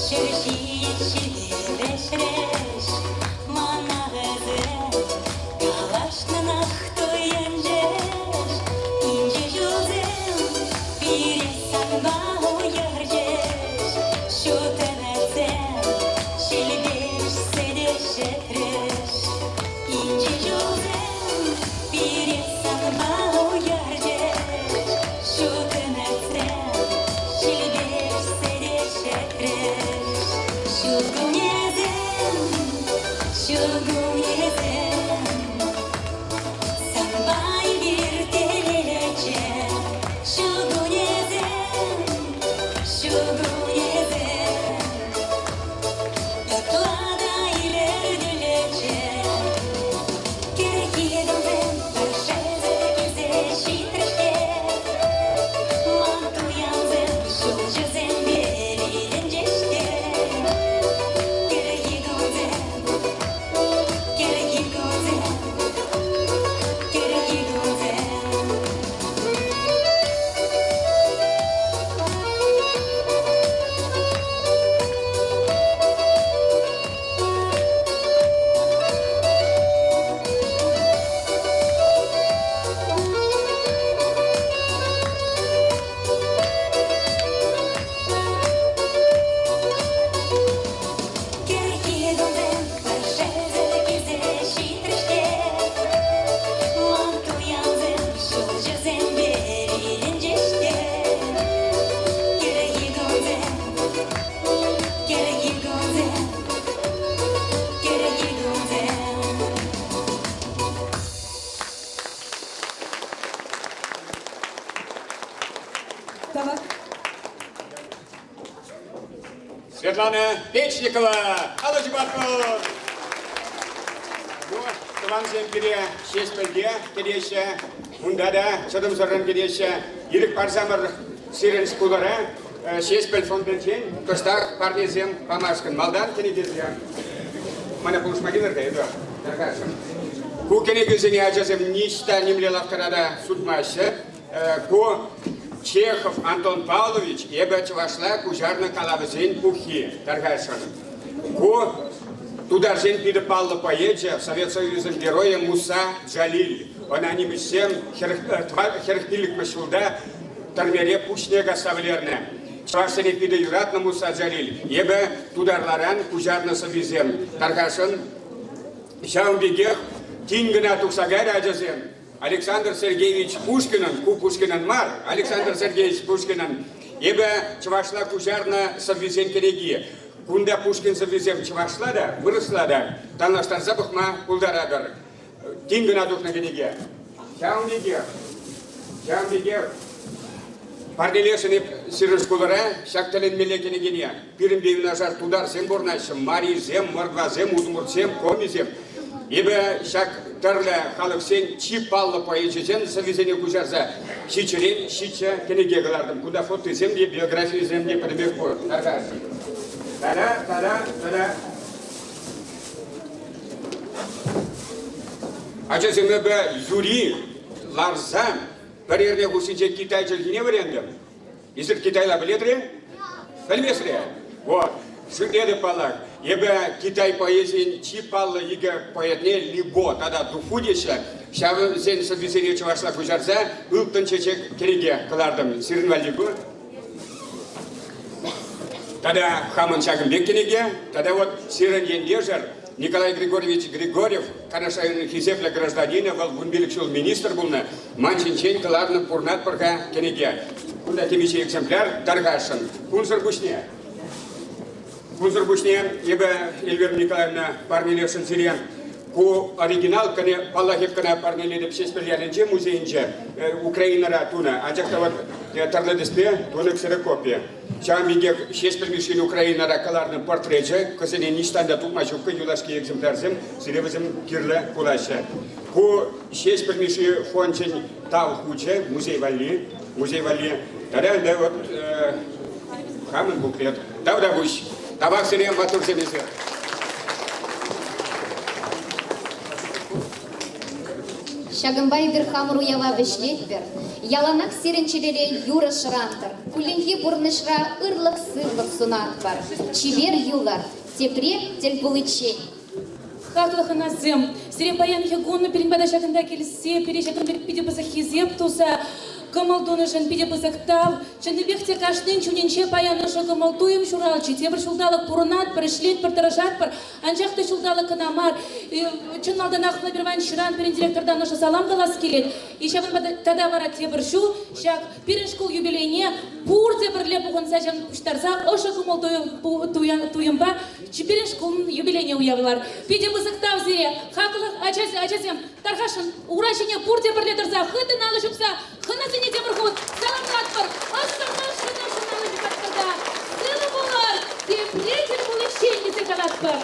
ҫӗр ҫине вӗҫрӗҫ, мана вӗсем калаҫнӑнах туйӑнчӗҫ. Инҫе ҫулсем пире санпа уйӑрчӗҫ, ҫут ӗмӗтсем ҫилпе вӗҫсе те ҫӗтрӗҫ. Инҫе ҫулсем пире санпа уйӑрчӗҫ, ҫут ӗмӗтсем ҫилпе вӗҫсе те ҫӗтрӗҫ. Ҫуркуннесем, ҫуркуннесем, санпа эпир телейлӗччӗ. Ҫуркуннесем, ҫуркуннесем, ытла та илӗртӳллӗччӗ. Кӗрхи кунсем пӗр шелсӗр килсе ҫитрӗҫ те ман туянсем ҫулҫӑсемпе витӗнчӗҫ те. Кӗрхи кунсем, кӗрхи кунсем, кӗрхи кунсем. Кӗрхи кунсем пӗр шелсӗр килсе ҫитрӗҫ те ман туянсем ҫулҫӑсемпе витӗнчӗҫ те. Кӗрхи кунсем, кӗрхи кунсем, кӗрхи кунсем. Тавах. Светлана Печникова, алӑ ҫупатпӑр! Ну, тӑвансем пире Ҫеҫпӗлте кӗтеҫҫӗ, унта та чӑтӑмсӑррӑн кӗтеҫҫӗ. Ирӗк парсамӑр сирӗн шкулӑра Ҫеҫпӗл фондӗнчен кӑштах парнесем памашкӑн. Малтан кӗнекесем. Мана пулӑшма килӗр-ха, Эдуард, тархасшӑн. Ку кӗнекесене ачасем ниҫта нимле лавккара та сутмаҫҫӗ. Ку Чехов Антон Павлович эпӗ чӑвашла куҫарнӑ калавӗсен пуххи, тархасшӑн. Ку тутарсен питӗ паллӑ поэчӗ, Совет Союзӗн геройӗ Муса Джалиль. Ӑна нимӗҫсем 45-мӗш ҫулта тӗрмере пуҫне касса вӗлернӗ. Чӑвашсене питӗ юратнӑ Муса Джалиль. Эпӗ тутарларан куҫарнӑ сӑввисем. Тархасшӑн, ҫавӑн пекех тин кӑна тухса кайрӗ ачасем. Александр Сергеевич Пушкинӑн, ку Пушкинӑн мар, Александр Сергеевич Пушкинӑн эпӗ чӑвашла куҫарнӑ сӑввисен кӗнеки. Кунта Пушкин сӑввисем чӑвашла та, вырӑсла та танлаштарса пӑхма пултаратӑр. Тин кӑна тухнӑ кӗнеке. Ҫавӑн пекех, ҫавӑн пекех парнелесшӗн эп сирӗн шкулӑра ҫак тӗлӗнмелле кӗнекене. Пирӗнпе юнашар тутарсем пурӑнаҫҫӗ, марисем, мордвасем, удмуртсем, комисем. Эпӗ ҫак тӗрлӗ халӑхсен чи паллӑ поэчӗсен сӑввисене куҫарса ҫиччӗрен ҫиччӗ кӗнеке кӑлартӑм. Кунта фотосем те, биографийӗсем те пӗтӗмпех пур. Тархасшӑн. Тата, тата, тата. Ачасем эпӗ юри ларса пӗр эрне хушшинче китай чӗлхине вӗрентӗм. Эсир китайла пӗлетӗр-и? Пӗлмесре? Вот. Шӳтлетӗп паллах. Эпӗ Китай поэзийӗн чи паллӑ икӗ поэтне Либо тата Дуфу теҫҫӗ. Ҫавсен сӑввисене чӑвашла куҫарса «Ылтӑн чечек» кӗнеке кӑлартӑм. Сирӗн валли ку. Тата хамӑн ҫакӑн пек кӗнеке. Тата вот сирӗн ентешӗр. Николай Григорьевич Григорьев, Канаш районӗн хисеплӗ гражданинӗ, вӑл 15 ҫул министр пулнӑ, ман ҫинчен кӑларнӑ Пурнатпӑр-ха кӗнеке. Кунта темиҫе экземпляр тархасшӑн. Кунсӑр пуҫне Кунсӑр пуҫне эпӗ Эльвира Николаевна парнелесшӗн сире ку оригинал кӑне, паллах, эп кӑна парнелетӗп Ҫеҫпӗл ялӗнче музейӗнче Украинӑра тунӑ, анчах та вот тӗрлӗ тӗспе тунӑ ксерокопия. Ҫавӑн пекех Ҫеҫпӗл Мишшин Украинӑра кӑларнӑ портречӗ, кӑсене ниҫтан та тупма ҫуккӑ, юлашки экземплярсем сире вӗсем кирлӗ пулаҫҫӗ. Ку Ҫеҫпӗл Мишши фончӗн тав хучӗ музей валли, музей валли. Тата ӗнтӗ вот хамӑн буклет. Тавтапуҫ. Тавах сире, маттурсем эсир. Ҫакӑнпа эпир хамӑр уява вӗҫлетпӗр. Яланах сирӗн чӗрере юрӑ шӑрантӑр, кулленхи пурнӑҫра ырлӑх-сывлӑх сунатпӑр. Чипер юлӑр, тепре тӗл пуличчен. Хаклӑ хӑнасем, сире паянхи кун пирӗн пата ҫакӑнта килсе, пире ҫакӑн пек питӗ пысӑк хисеп туса кӑмӑл тунӑшӑн питӗ пысӑк тав. Чӑннипех те кашнин чунӗнче паян ӑшӑ кӑмӑл-туйӑм ҫуралчӗ. Тепӗр ҫулталӑк пурӑнатпӑр, ӗҫлетпӗр, тӑрӑшатпӑр. Анчах та ҫулталӑк кӑна мар. Чӑн малтанах Владимир Ивановичран, пирӗн директортан ӑшӑ салам калас килет. И ҫавӑнпа тата вара тепӗр ҫул ҫак пирӗн шкул юбилейне пурте пӗрле пухӑнса пуҫтарса ӑшӑ кӑмӑл-туйӑмпа пирӗн шкулӑн юбилейне уявлар. Питӗ пысӑк тав сире, хаклӑ ачасем, тархасшӑн ура ҫине пурте пӗрле тӑрса хыттӑн алӑ ҫупса хӑнасене тепӗр хут саламлатпӑр. Ӑшшӑн, ӑшшӑн, ӑшшӑн алӑ ҫупатпӑр та сывӑ пулӑр, тепре тӗл пуличчен тесе калатпӑр.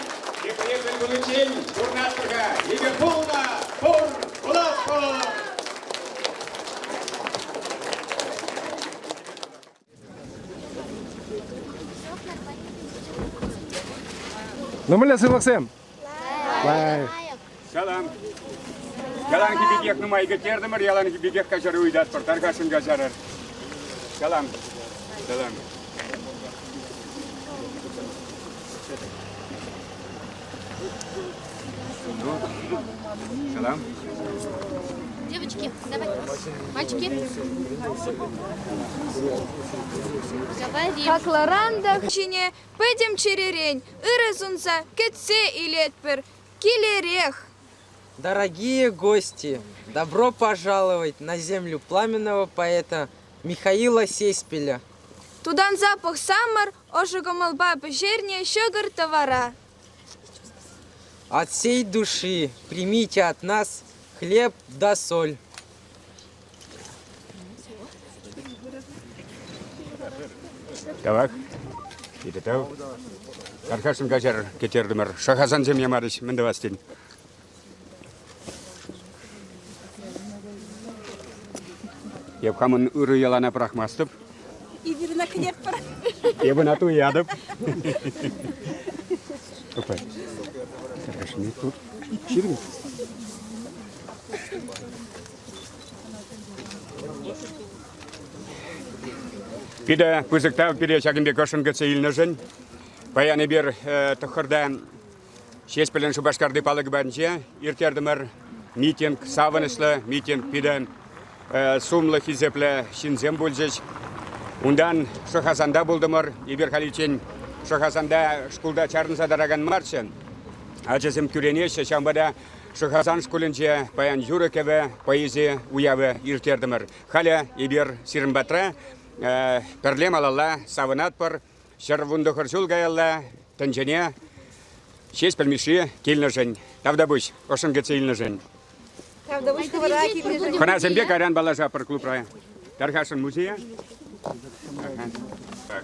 Тепре тӗл пуличчен пурӑнатпӑр-ха. Эпир пулнӑ, пур, пулатпӑр! Ну, мӗнле сывлӑхсем? Лайӑх. Салам. Яланхи пекех нумай кӗттертӗмӗр, яланхи пекех каҫару ыйтатпӑр. Тархасшӑн каҫарӑр. Салам. Салам. Ну, салам. Девочки, давай. Мальчики. Говори. Хаклӑран та ҫине пӗтӗм чӗререн ырӑ сунса кӗтсе илетпӗр. Килерех! Дорогие гости, добро пожаловать на землю пламенного поэта Михаила Сеспеля. Тутанса пӑхсамӑр ӑшӑ кӑмӑлпа пӗҫернӗ ҫӑкӑр тӑвара. От всей души примите от нас хлеб да соль. Тавах. Питӗ тав. Тархасшӑн каҫар кӗтертӗмӗр. Шӑхасансем ямарӗҫ. Мӗн тӑвас тен? Эп хамӑн ырӑ йӑлана пӑрахмастӑп. Эпир ӑна кӗтетпӗр. Эп ӑна туятӑп. Опа. Тархасшӑн тут ҫырӑн. Питӗ пысӑк тав пире ҫакӑн пек ӑшшӑн кӗтсе илнӗшӗн. Паян эпир тӑххӑрта Ҫеҫпӗлӗн Шупашкарти палӑкӗ патӗнче ирттертӗмӗр митинг, савӑнӑҫлӑ митинг. Питӗ сумлӑ, хисеплӗ ҫынсем пулчӗҫ. Унтан Шӑхасанта пултӑмӑр. Эпир халиччен Шӑхасанта шкулта чарӑнса тӑракан марччӗ. Ачасем кӳренеҫҫӗ, ҫавӑнпа та Шӑхасан шкулӗнче паян юрӑ-кӗвӗ, поэзи уявӗ ирттертӗмӗр. Халӗ эпир сирӗн патра пӗрле малалла савӑнатпӑр. 119 ҫул каялла тӗнчене Ҫеҫпӗл Мишши килнӗшӗн тавтапуҫ, ӑшшӑн кӗтсе илнӗшӗн. Тавтапуҫ хӑвӑра килнӗшӗн. Хӑнасемпе кайран паллашатпӑр клубра. Тархасшӑн музее. Так.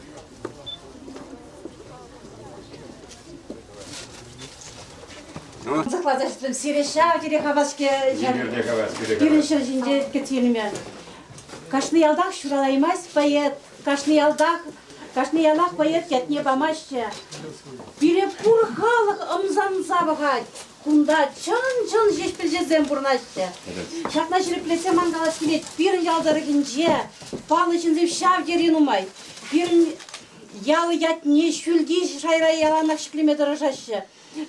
Ну? Сыхласа ҫитрӗм. Сире ҫав тери хавас-ҫке. Пирӗн ҫӗр ҫинче кӗтсе илме. Кашни ялтах ҫуралаймасть поэт. Кашни ялтах, кашни ялах поэт ятне памаҫҫӗ. Пире пур халӑх ӑмсанса пӑхать. Кунта чӑн-чӑн ҫеҫпӗлҫӗсем пурӑнаҫҫӗ. Ҫакна ҫирӗплетсе ман калас килет, пирӗн ял тӑрӑхӗнче паллӑ ҫынсем ҫав тери нумай. Пирӗн ял ятне ҫӳлти шайра яланах ҫӗклеме тӑрӑшаҫҫӗ.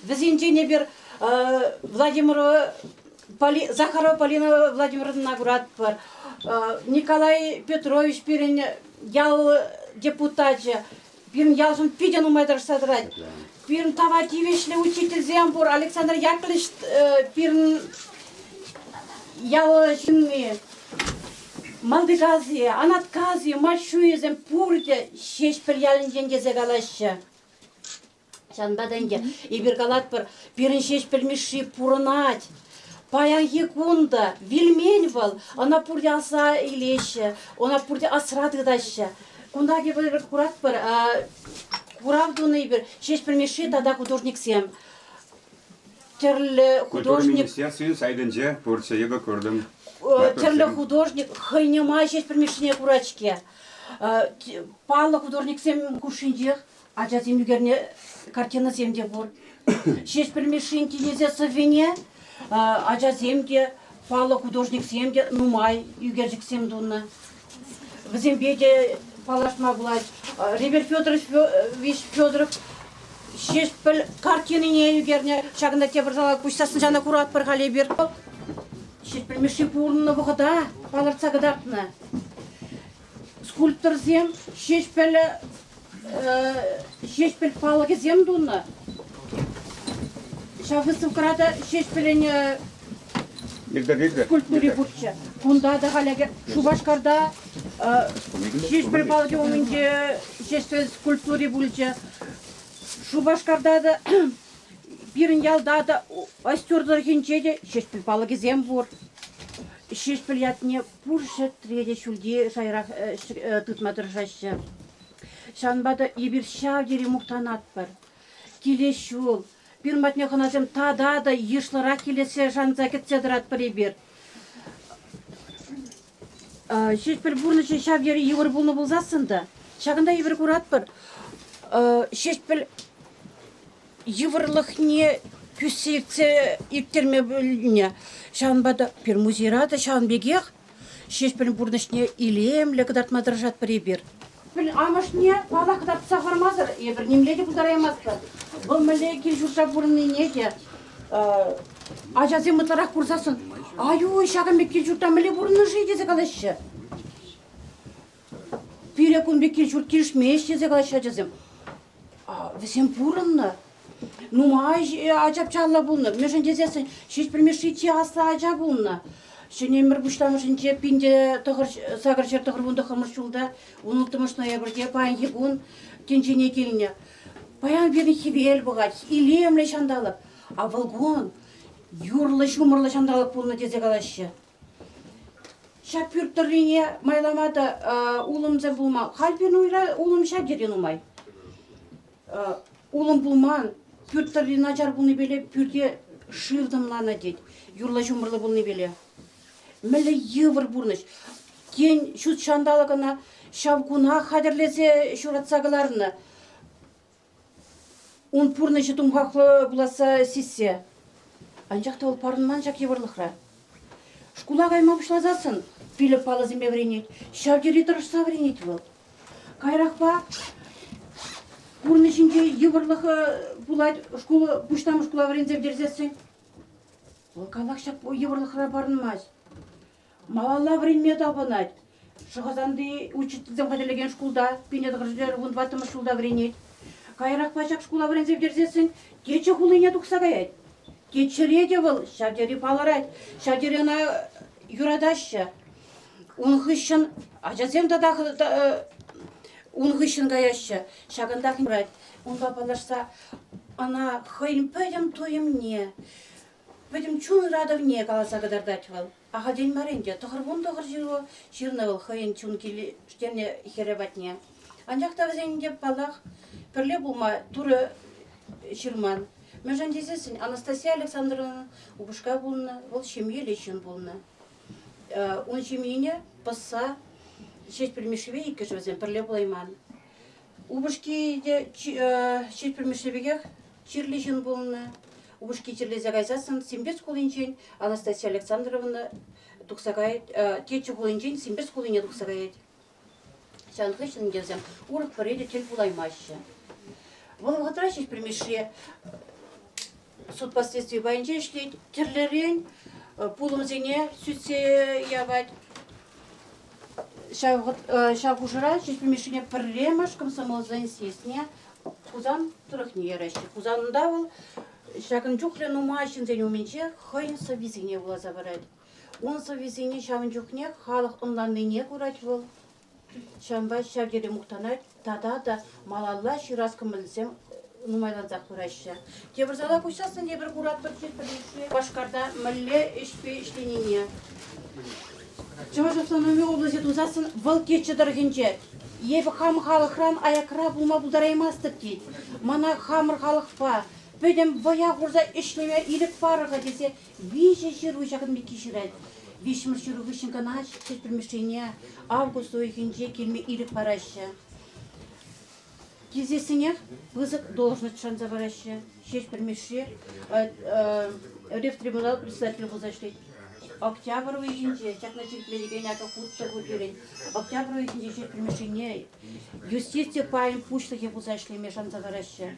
Вӗсенчен эпир Владимир Захарова Полина Владимировна куратпӑр. Николай Петрович пирӗн ял депутачӗ. Пирӗн ялшӑн питӗ нумай тӑрӑшса тӑрать. Пирӗн тава тивӗҫлӗ учительсем пур. Александр Яковлевич пирӗн ял ҫынни. Малтикасси, Анаткасси, Матьшуйӗсем пурте Ҫеҫпӗл ялӗнчен тесе калаҫҫӗ. Ҫавӑнпа та ӗнтӗ эпир калатпӑр, пирӗн Ҫеҫпӗл Мишши пурӑнать. Паянхи кун та вилмен вӑл, ӑна пурте аса илеҫҫӗ, ӑна пурте асра тытаҫҫӗ. Кунта эпир куратпӑр, курав тунӑ эпир Ҫеҫпӗл Мишши тата художниксем. Тӗрлӗ художник... Культура министерствин сайтӗнче пурччӗ, эпӗ куртӑм. Тӗрлӗ художник хӑйне май Ҫеҫпӗл Мишшине курать-ҫке. Паллӑ художниксем хушшинчех Ачасем ӳкернӗ картинӑсем те пур. Ҫеҫпӗл Мишшин тинӗсе сӑввине ачасем те, паллӑ художниксем те нумай ӳкерчӗксем тунӑ. Вӗсемпе те паллашма пулать. Рибер Федорович Федоров Ҫеҫпӗл картинине ӳкернӗ. Ҫакӑнта тепӗр зала куҫсассӑн ҫавна куратпӑр халь эпир. Ҫеҫпӗл Мишши пурӑннӑ вӑхӑта палӑртса кӑтартнӑ. Скульпторсем Ҫеҫпӗл Ҫеҫпӗл палӑкӗсем тунӑ. Ҫав выставкӑра та Ҫеҫпӗлӗн скульптури пурччӗ. Кунта та халӗ Шупашкарта Ҫеҫпӗл палӑкӗ умӗнче Ҫеҫпӗл скульптури пулчӗ. Шупашкарта та пирӗн ялта та Остер тӑрӑхӗнче те Ҫеҫпӗл палӑкӗсем пур. Ҫеҫпӗл ятне пур ҫӗртре те ҫӳлти шайрах тытма тӑрӑшаҫҫӗ. Ҫавӑнпа та эпир ҫав тери мухтанатпӑр. Килес ҫул пирӗн патне хӑнасем тата та йышлӑрах килессе шанса кӗтсе тӑратпӑр эпир. Ҫеҫпӗл пурнӑҫӗ ҫав тери йывӑр пулнӑ пулсассӑн та ҫакӑнта эпир куратпӑр, Ҫеҫпӗл йывӑрлӑхне тӳссе иртсе ирттерме пӗлнӗ. Ҫавӑнпа та пир музейра та ҫавӑн пекех Ҫеҫпӗл пурнӑҫне илемлӗ кӑтартма тӑрӑшатпӑр эпир. Амӑшне паллах кӑтартса хӑвармасӑр эпир нимле те пултараймастпӑр. Вӑл мӗнле кил-ҫуртра пурӑннине те ачасем ытларах курсассӑн ай-уй, ҫакӑн пек кил-ҫуртра мӗнле пурӑннӑ-ши тесе калаҫҫӗ. Пире кун пек кил-ҫурт килӗшмест тесе калаҫҫӗ ачасем. Вӗсем пурӑннӑ. Нумай ачапчаллӑ пулнӑ. Мӗншӗн тесессӗн Ҫеҫпӗл Мишши чи аслӑ ача пулнӑ. Ҫӗнӗ ӗмӗр пуҫламӑшӗнче 1999 ҫулта 16 ноябрьте паянхи кун тӗнчене килнӗ. Паян пирӗн хӗвел пӑхать, илемлӗ ҫанталӑк. А вӑл кун юрлӑ-ҫумӑрлӑ ҫанталӑк пулнӑ тесе калаҫҫӗ. Ҫак пӳрт тӑррине майлама та улӑмсем пулман. Халь пирӗн уйра улӑм ҫав тери нумай. Улӑм пулман, пӳрт тӑрри начар пулнипеле пӳрте шыв тӑмланӑ тет, юрлӑ-ҫумӑрлӑ пулнипеле. Мӗнле йывӑр пурнӑҫ. Тен, ҫут ҫанталӑк ӑна ҫав кунах хатӗрлесе ҫуратса кӑларнӑ. Ун пурнӑҫӗ тумхахлӑ пуласса сиссе. Анчах та вӑл парӑнман ҫак йывӑрлӑхра. Шкула кайма пуҫласассӑн пилӗк паллӑсемпе вӗренет. Ҫав тери тӑрӑшса вӗренет вӑл. Каярахпа пурнӑҫӗнче йывӑрлӑх пулать шкул пуҫламӑш шкула вӗренсе пӗтерсессӗн. Вӑл каллах ҫак йывӑрлӑхра парӑнмасть. Малалла вӗренме тапӑнать. Шӑхасанти учительсем хатӗрлекен шкулта 1914 ҫулта вӗренет. Каярахпа ҫак шкула вӗренсе пӗтерсессӗн Теччӗ хулине тухса каять. Теччӗре те вӑл ҫав тери палӑрать, ҫав тери ӑна юратаҫҫӗ. Ун хыҫҫӑн ачасем татах ун хыҫҫӑн каяҫҫӗ. Ҫакӑнтах юрать. Унпа паллашса ӑна хӑйӗн пӗтӗм туйӑмне, пӗтӗм чун ыратӑвне каласа кӑтартать вӑл. Ахальтен мар ӗнтӗ, 99 ҫыру ҫырнӑ вӑл хӑйӗн чун килӗштернӗ хӗрӗ патне. Анчах та вӗсен те, паллах, пӗрле пулма Турӑ ҫырман. Мӗншӗн тесессӗн Анастасия Александровна упӑшка пулнӑ, вӑл ҫемьеллӗ ҫын пулнӑ. Ун ҫемйине пӑсса Ҫеҫпӗл Мишшипе иккӗшӗ вӗсем пӗрле пулайман. Упӑшки те Ҫеҫпӗл Мишши пекех чирлӗ ҫын пулнӑ. Упӑшки чирлесе кайсассӑн Симбирск хулинчен Анастасия Александровна тухса каять, Теччӗ хулинчен Симбирск хулине тухса каять. Ҫавӑн хыҫҫӑн ӗнтӗ вӗсем урӑх пӗрре те тӗл пулаймаҫҫӗ. Вӑл вӑхӑтра Ҫеҫпӗл Мишши судпа следстви пайӗнче ӗҫлет, тӗрлӗрен пулӑмсене сӳтсе явать. Ҫав, ҫав хушӑра Ҫеҫпӗл Мишшине пӗрремӗш комсомолсен съездне Хусан тӑрӑхне яраҫҫӗ. Хусанта вӑл ҫакӑн чухлӗ нумай ҫынсен умӗнче хӑйӗн сӑввисене вуласа парать. Ун сӑввисене ҫавӑн чухне халӑх ӑнланнине курать вӑл. Ҫавӑнпа ҫав тери мухтанать тата та малалла ҫырас кӑмӑлсем нумайлансах пыраҫҫӗ. Тепӗр зала куҫсассӑн эпир куратпӑр Шупашкарта мӗнле ӗҫпе ӗҫленине. Чӑваш автономи облаҫӗ тусассӑн вӑл Теччӗ тӑрӑхӗнче эпӗ хам халӑхран аякра пулма пултараймастӑп тет. Мана хамӑр халӑхпа пӗтӗм вӑя хурса ӗҫлеме ирӗк парӑр-ха тесе Виҫӗ ҫыру ҫакӑн пекки ҫырать. Виҫҫӗмӗш ҫыру хыҫҫӑн кӑна Ҫеҫпӗл август уйӑхӗнче килме ирӗк параҫҫӗ. Килсессӗнех пысӑк должность шанса параҫҫӗ. Ҫеҫпӗл Мишши ревтрибунал председателӗ пулса ӗҫлет. Октябрь уйӑхӗнче ҫакна ҫирӗплетекен акӑ хут та пур пирӗн. Октябрь уйӑхӗнче Ҫеҫпӗл Мишшине юстици пайӗн пуҫлӑхӗ пулса ӗҫлеме шанса параҫҫӗ.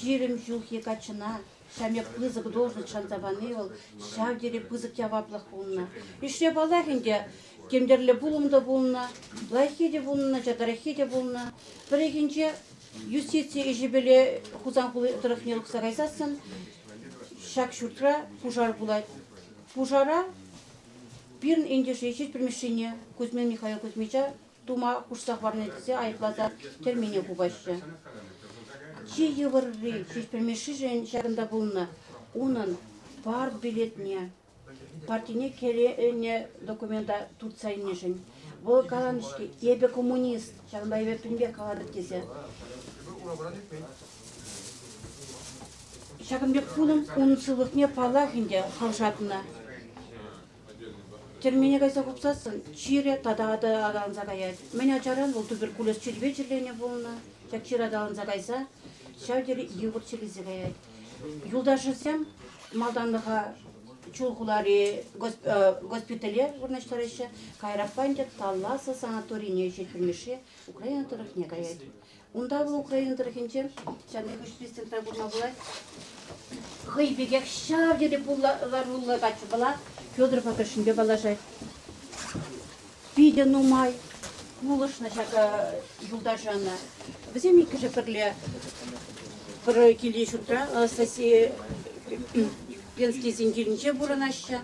20 ҫулхи каччӑна Ҫав пек пысӑк должность шанса пани вӑл ҫав тери пысӑк яваплӑх пулнӑ. Ӗҫре паллах ӗнтӗ, тем тӗрлӗ пулӑм та пулнӑ, лайӑххи те пулнӑ, начартараххи те пулнӑ. Пӗррехинче юстици ӗҫӗпеле Хусан хули тӑрӑхне тухса кайсассӑн ҫак ҫуртра пушар пулать. Пушара пирӗн ентеше Ҫеҫпӗл Мишшине, Кузьмин Михаил Кузьмича тума хушса хӑварнӑ тесе айӑпласа тӗрмене хупаҫҫӗ. Чи йывӑрри Ҫеҫпӗл Мишшишӗн ҫакӑнта пулнӑ. Унӑн партбилетне, партине кӗренӗ документа туртса илнӗшӗн. Вӑл каланӑ-ҫке, эпӗ коммунист, ҫавӑнпа эпӗ пӗтӗмпех калатӑп тесе. Ҫакӑн пек пулӑм ун сывлӑхне паллах ӗнтӗ хавшатнӑ. Тӗрмене кайса хупсассӑн чирӗ тата аталанса каять. Мӗн ачаран вӑл туберкулез чирӗпе чирленӗ пулнӑ. Ҫак чир аталанса кайса ҫав тери йывӑр чирлесе каять. Юлташӗсем малтанлӑха Чулхулари госпитале вырнаҫтараҫҫӗ. Каярахпа ӗнтӗ Талласа санаторине Ҫеҫпӗл Мишши Украина тӑрӑхне каять. Унта вӑл Украина тӑрӑхӗнче ҫавна хыҫри центра курма пулать. Хӑй пекех ҫав тери пултаруллӑ каччӑпала Федор Пакашинпе паллашать. Питӗ нумай пулӑшнӑ ҫак юлташа ӑна. Вӗсем иккӗшӗ пӗрле пӗр килти ҫуртра Анастасия Пенскисен килӗнче пурӑнаҫҫӗ.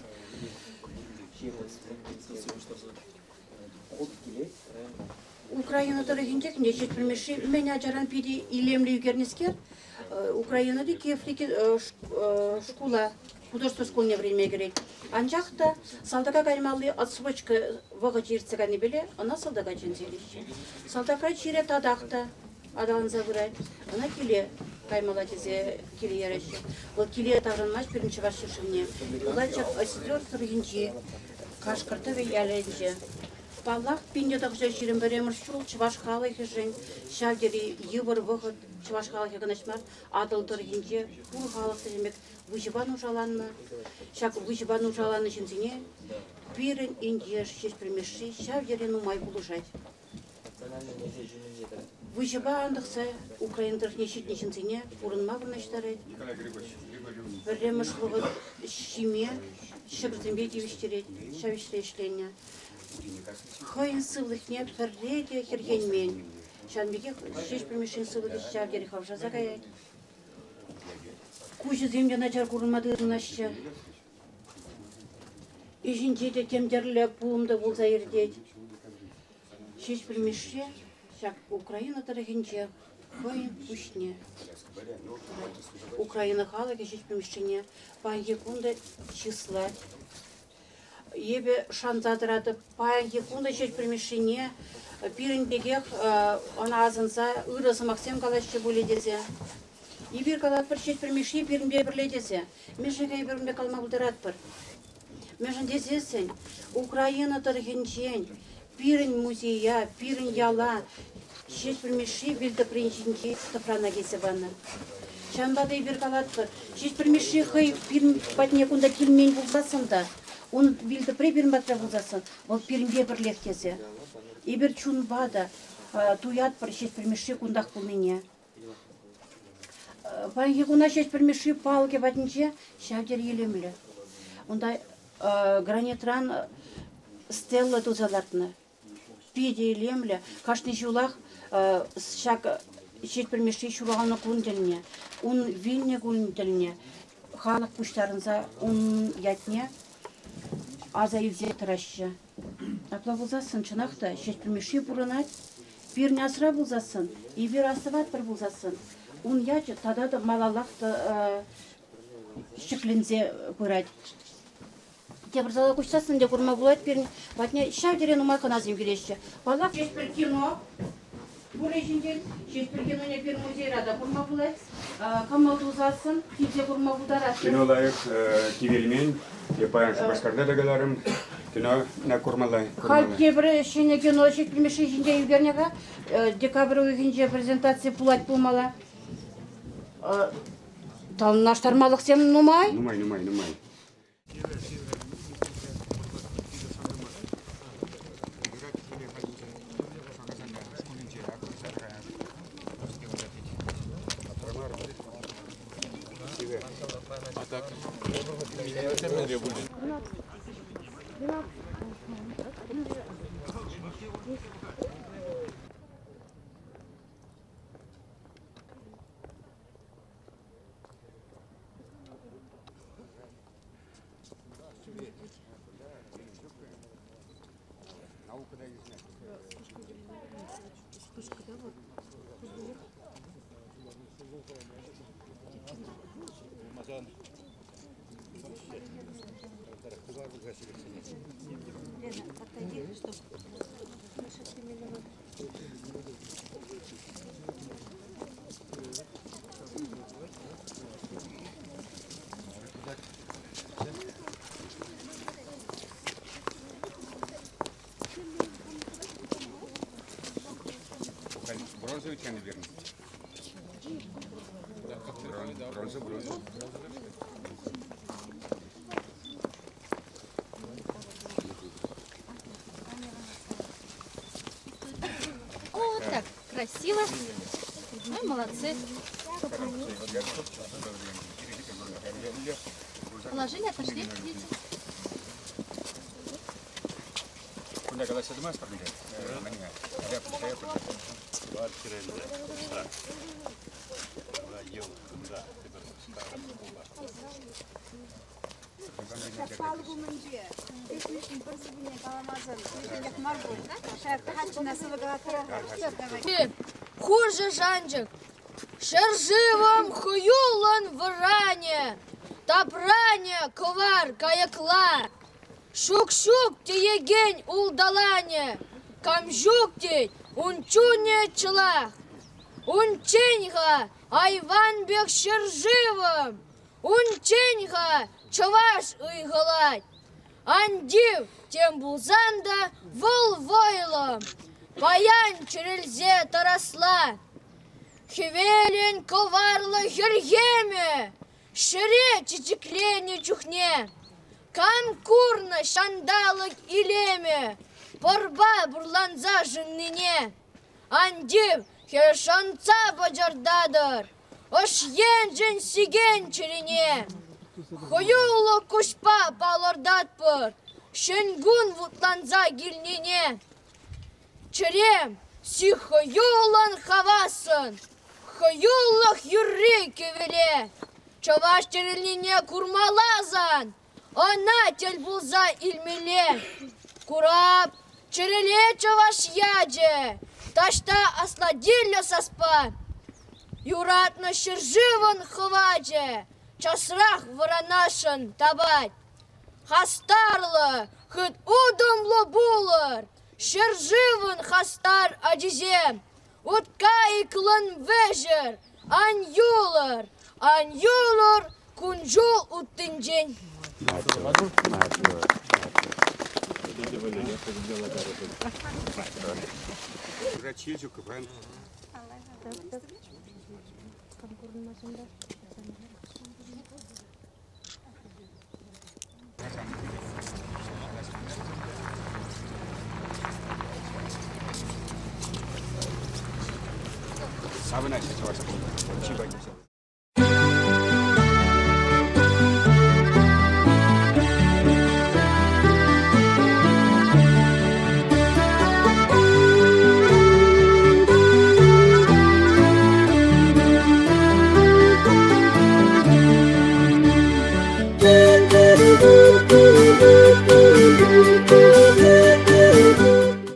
Украина тӑрӑхӗнчех Ҫеҫпӗл Мишши мӗн ачаран питӗ илемлӗ ӳкернӗскер, Украинӑри Киеври шкула, художество шкулне вӗренме кӗрет. Анчах та салтака каймалли отсрочка вӑхӑчӗ иртсе кайнипеле ӑна салтака чӗнсе илеҫҫӗ. Салтакра чире татах та аталанса пырать. Ӑна киле каймалла тесе киле яраҫҫӗ. Вӑл киле таврӑнмасть пирӗн Чӑваш ҫӗршывне. Юлать ҫак Осетер тӑрӑхӗнчи Кашкӑр тӑвӗ ялӗнче. Паллах, 1921 ҫул чӑваш халӑхӗшӗн ҫав тери йывӑр вӑхӑт. Чӑваш халӑхӗ кӑна мар, Атӑл тӑрӑхӗнче пур халӑхсем пек выҫӑпа нушаланнӑ. Ҫак выҫӑпа нушаланнӑ ҫынсене пирӗн ентеш Ҫеҫпӗл Мишши ҫав тери нумай пулӑшать. Выҫӑпа антӑхса Украина тӑрӑхне ҫитнӗ ҫынсене пурӑнма вырнаҫтарать. Пӗрремӗш вӑхӑт ҫиме ҫӑкӑрсемпе тивӗҫтерет, ҫав ӗҫре ӗҫленӗ. Хӑйӗн сывлӑхне пӗрре те хӗрхенмен. Ҫавӑн пекех Ҫеҫпӗл Мишшин сывлӑхӗ ҫав тери хавшаса каять. Куҫӗсем те начар курӑнма тытӑнаҫҫӗ. Ӗҫӗнче те тем тӗрлӗ пулӑм та пулса иртет. Ҫеҫпӗл Мишши ҫак Украина тӑрӑхӗнче хӑйӗн пуҫне хурать. Украина халӑхӗ Ҫеҫпӗл Мишшине паянхи кун та чыслать. Эпӗ шанса тӑратӑп, паянхи кун та Ҫеҫпӗл Мишшине пирӗн пекех ӑна асӑнса ырӑ сӑмахсем калаҫҫӗ пулӗ тесе. Эпир калатпӑр Ҫеҫпӗл Мишши пирӗнпе пӗрле тесе. Мӗншӗн-ха эпир ун пек калама пултаратпӑр? Мӗншӗн тесессӗн Украина тӑрӑхӗнчен пирӗн музея, пирӗн яла Ҫеҫпӗл Мишши вилтӑприн ҫинчи тӑпрана килсе панӑ. Ҫавӑнпа та эпир калатпӑр, Ҫеҫпӗл Мишши хӑй пирӗн патне кунта килмен пулсассӑн та, ун вилтӑпри пирӗн патра пулсассӑн, вӑл пирӗнпе пӗрлех тесе. Эпир чунпа та туятпӑр Ҫеҫпӗл Мишши кунтах пулнине. Паянхи куна Ҫеҫпӗл Мишши палӑкӗ патӗнче ҫав тери илемлӗ. Унта гранитран стелла туса лартнӑ. Питӗ илемлӗ. Кашни ҫулах ҫак Ҫеҫпӗл Мишши ҫуралнӑ кун тӗлне, ун вилнӗ кун тӗлне халӑх пуҫтарӑнса ун ятне аса илсе тӑраҫҫӗ. Апла пулсассӑн, чӑнах та, Ҫеҫпӗл Мишши пурӑнать. Пирӗн асра пулсассӑн, эпир астӑватпӑр пулсассӑн, ун ячӗ тата та малаллах ҫӗкленсе пырать. Тепӗр зала куҫсассӑн те курма пулать пирӗн патне ҫав тери нумай хӑнасем килеҫҫӗ. Паллах, Ҫеҫпӗл кино пурри ҫинчен, Ҫеҫпӗл киноне пирӗн музейра та курма пулать. Кӑмӑл тусассӑн килсе курма пултараҫҫӗ. Кино лайӑх кивелмен. Эп паян Шупашкарта та каларӑм. Кино курмалла. Халь тепӗр ҫӗнӗ кино Ҫеҫпӗл Мишши ҫинчен ӳкернӗ-ха. Декабрь уйӑхӗнче презентаци пулать пулмалла. Танлаштармалӑхсем нумай. Нумай, нумай, нумай. Бронза үткәне бирми. Бронза, бронза. Вот так, красиво. Ну, молодцы. Положили, отошли, дети. Кунта калаҫса тӑмастпӑр ӗнтӗ. Палӑк умӗнче пӗр сӑввине каламасӑр иртӗнех мар пуль. Ҫак хальччена сӑвӑ калаттӑр. Хурҫӑ шанчӑк, ҫӗршывӑм хӑюллӑн вӑранӗ, тапранӗ кӑвар кайӑкла. Ҫук-ҫук теекен улталанӗ, кам ҫук тет, ун чунӗ чӑлах. Унччен-ха айван пек ҫӗршывӑм, унччен-ха чӑваш ыйхӑлать. Ан тив, тем пулсан та вӑл вӑйлӑ, паян чӗрӗлсе тӑрасла. Хӗвелӗн кӑварлӑ хӗлхемӗ ҫӗре чечекленнӗ чухне кам курнӑ ҫанталӑк илемӗ пӑрпа пурланса шӑннине? Ан тив, хӗр шӑнтса пӑчӑртатӑр, ӑш енчен сикен чӗрине. Хӑюллӑ куҫпа палӑртатпӑр ҫӗн кун вутланса килнине. Чӗрем сих хӑюллӑн хавассӑн, хӑюллӑх юрри кӗвӗле. Чӑваш чӗрӗлнине курмалла-сан, ӑна тӗл пулса илмелле. Курап, чӗрӗле чӑваш ячӗ, таҫта аслатиллӗ саспа. Юратнӑ ҫӗршывӑн хӑвачӗ часрах вӑранасшӑн тапать. Хастарлӑ, хыт утӑмлӑ пулӑр, ҫӗршывӑн хастар ачисем. Уткайӑклӑн вӗҫӗр, ан юлӑр, ан юлӑр кун-ҫул уттинчен. Савӑнаҫҫӗ чӑваш. Чи пайтисем.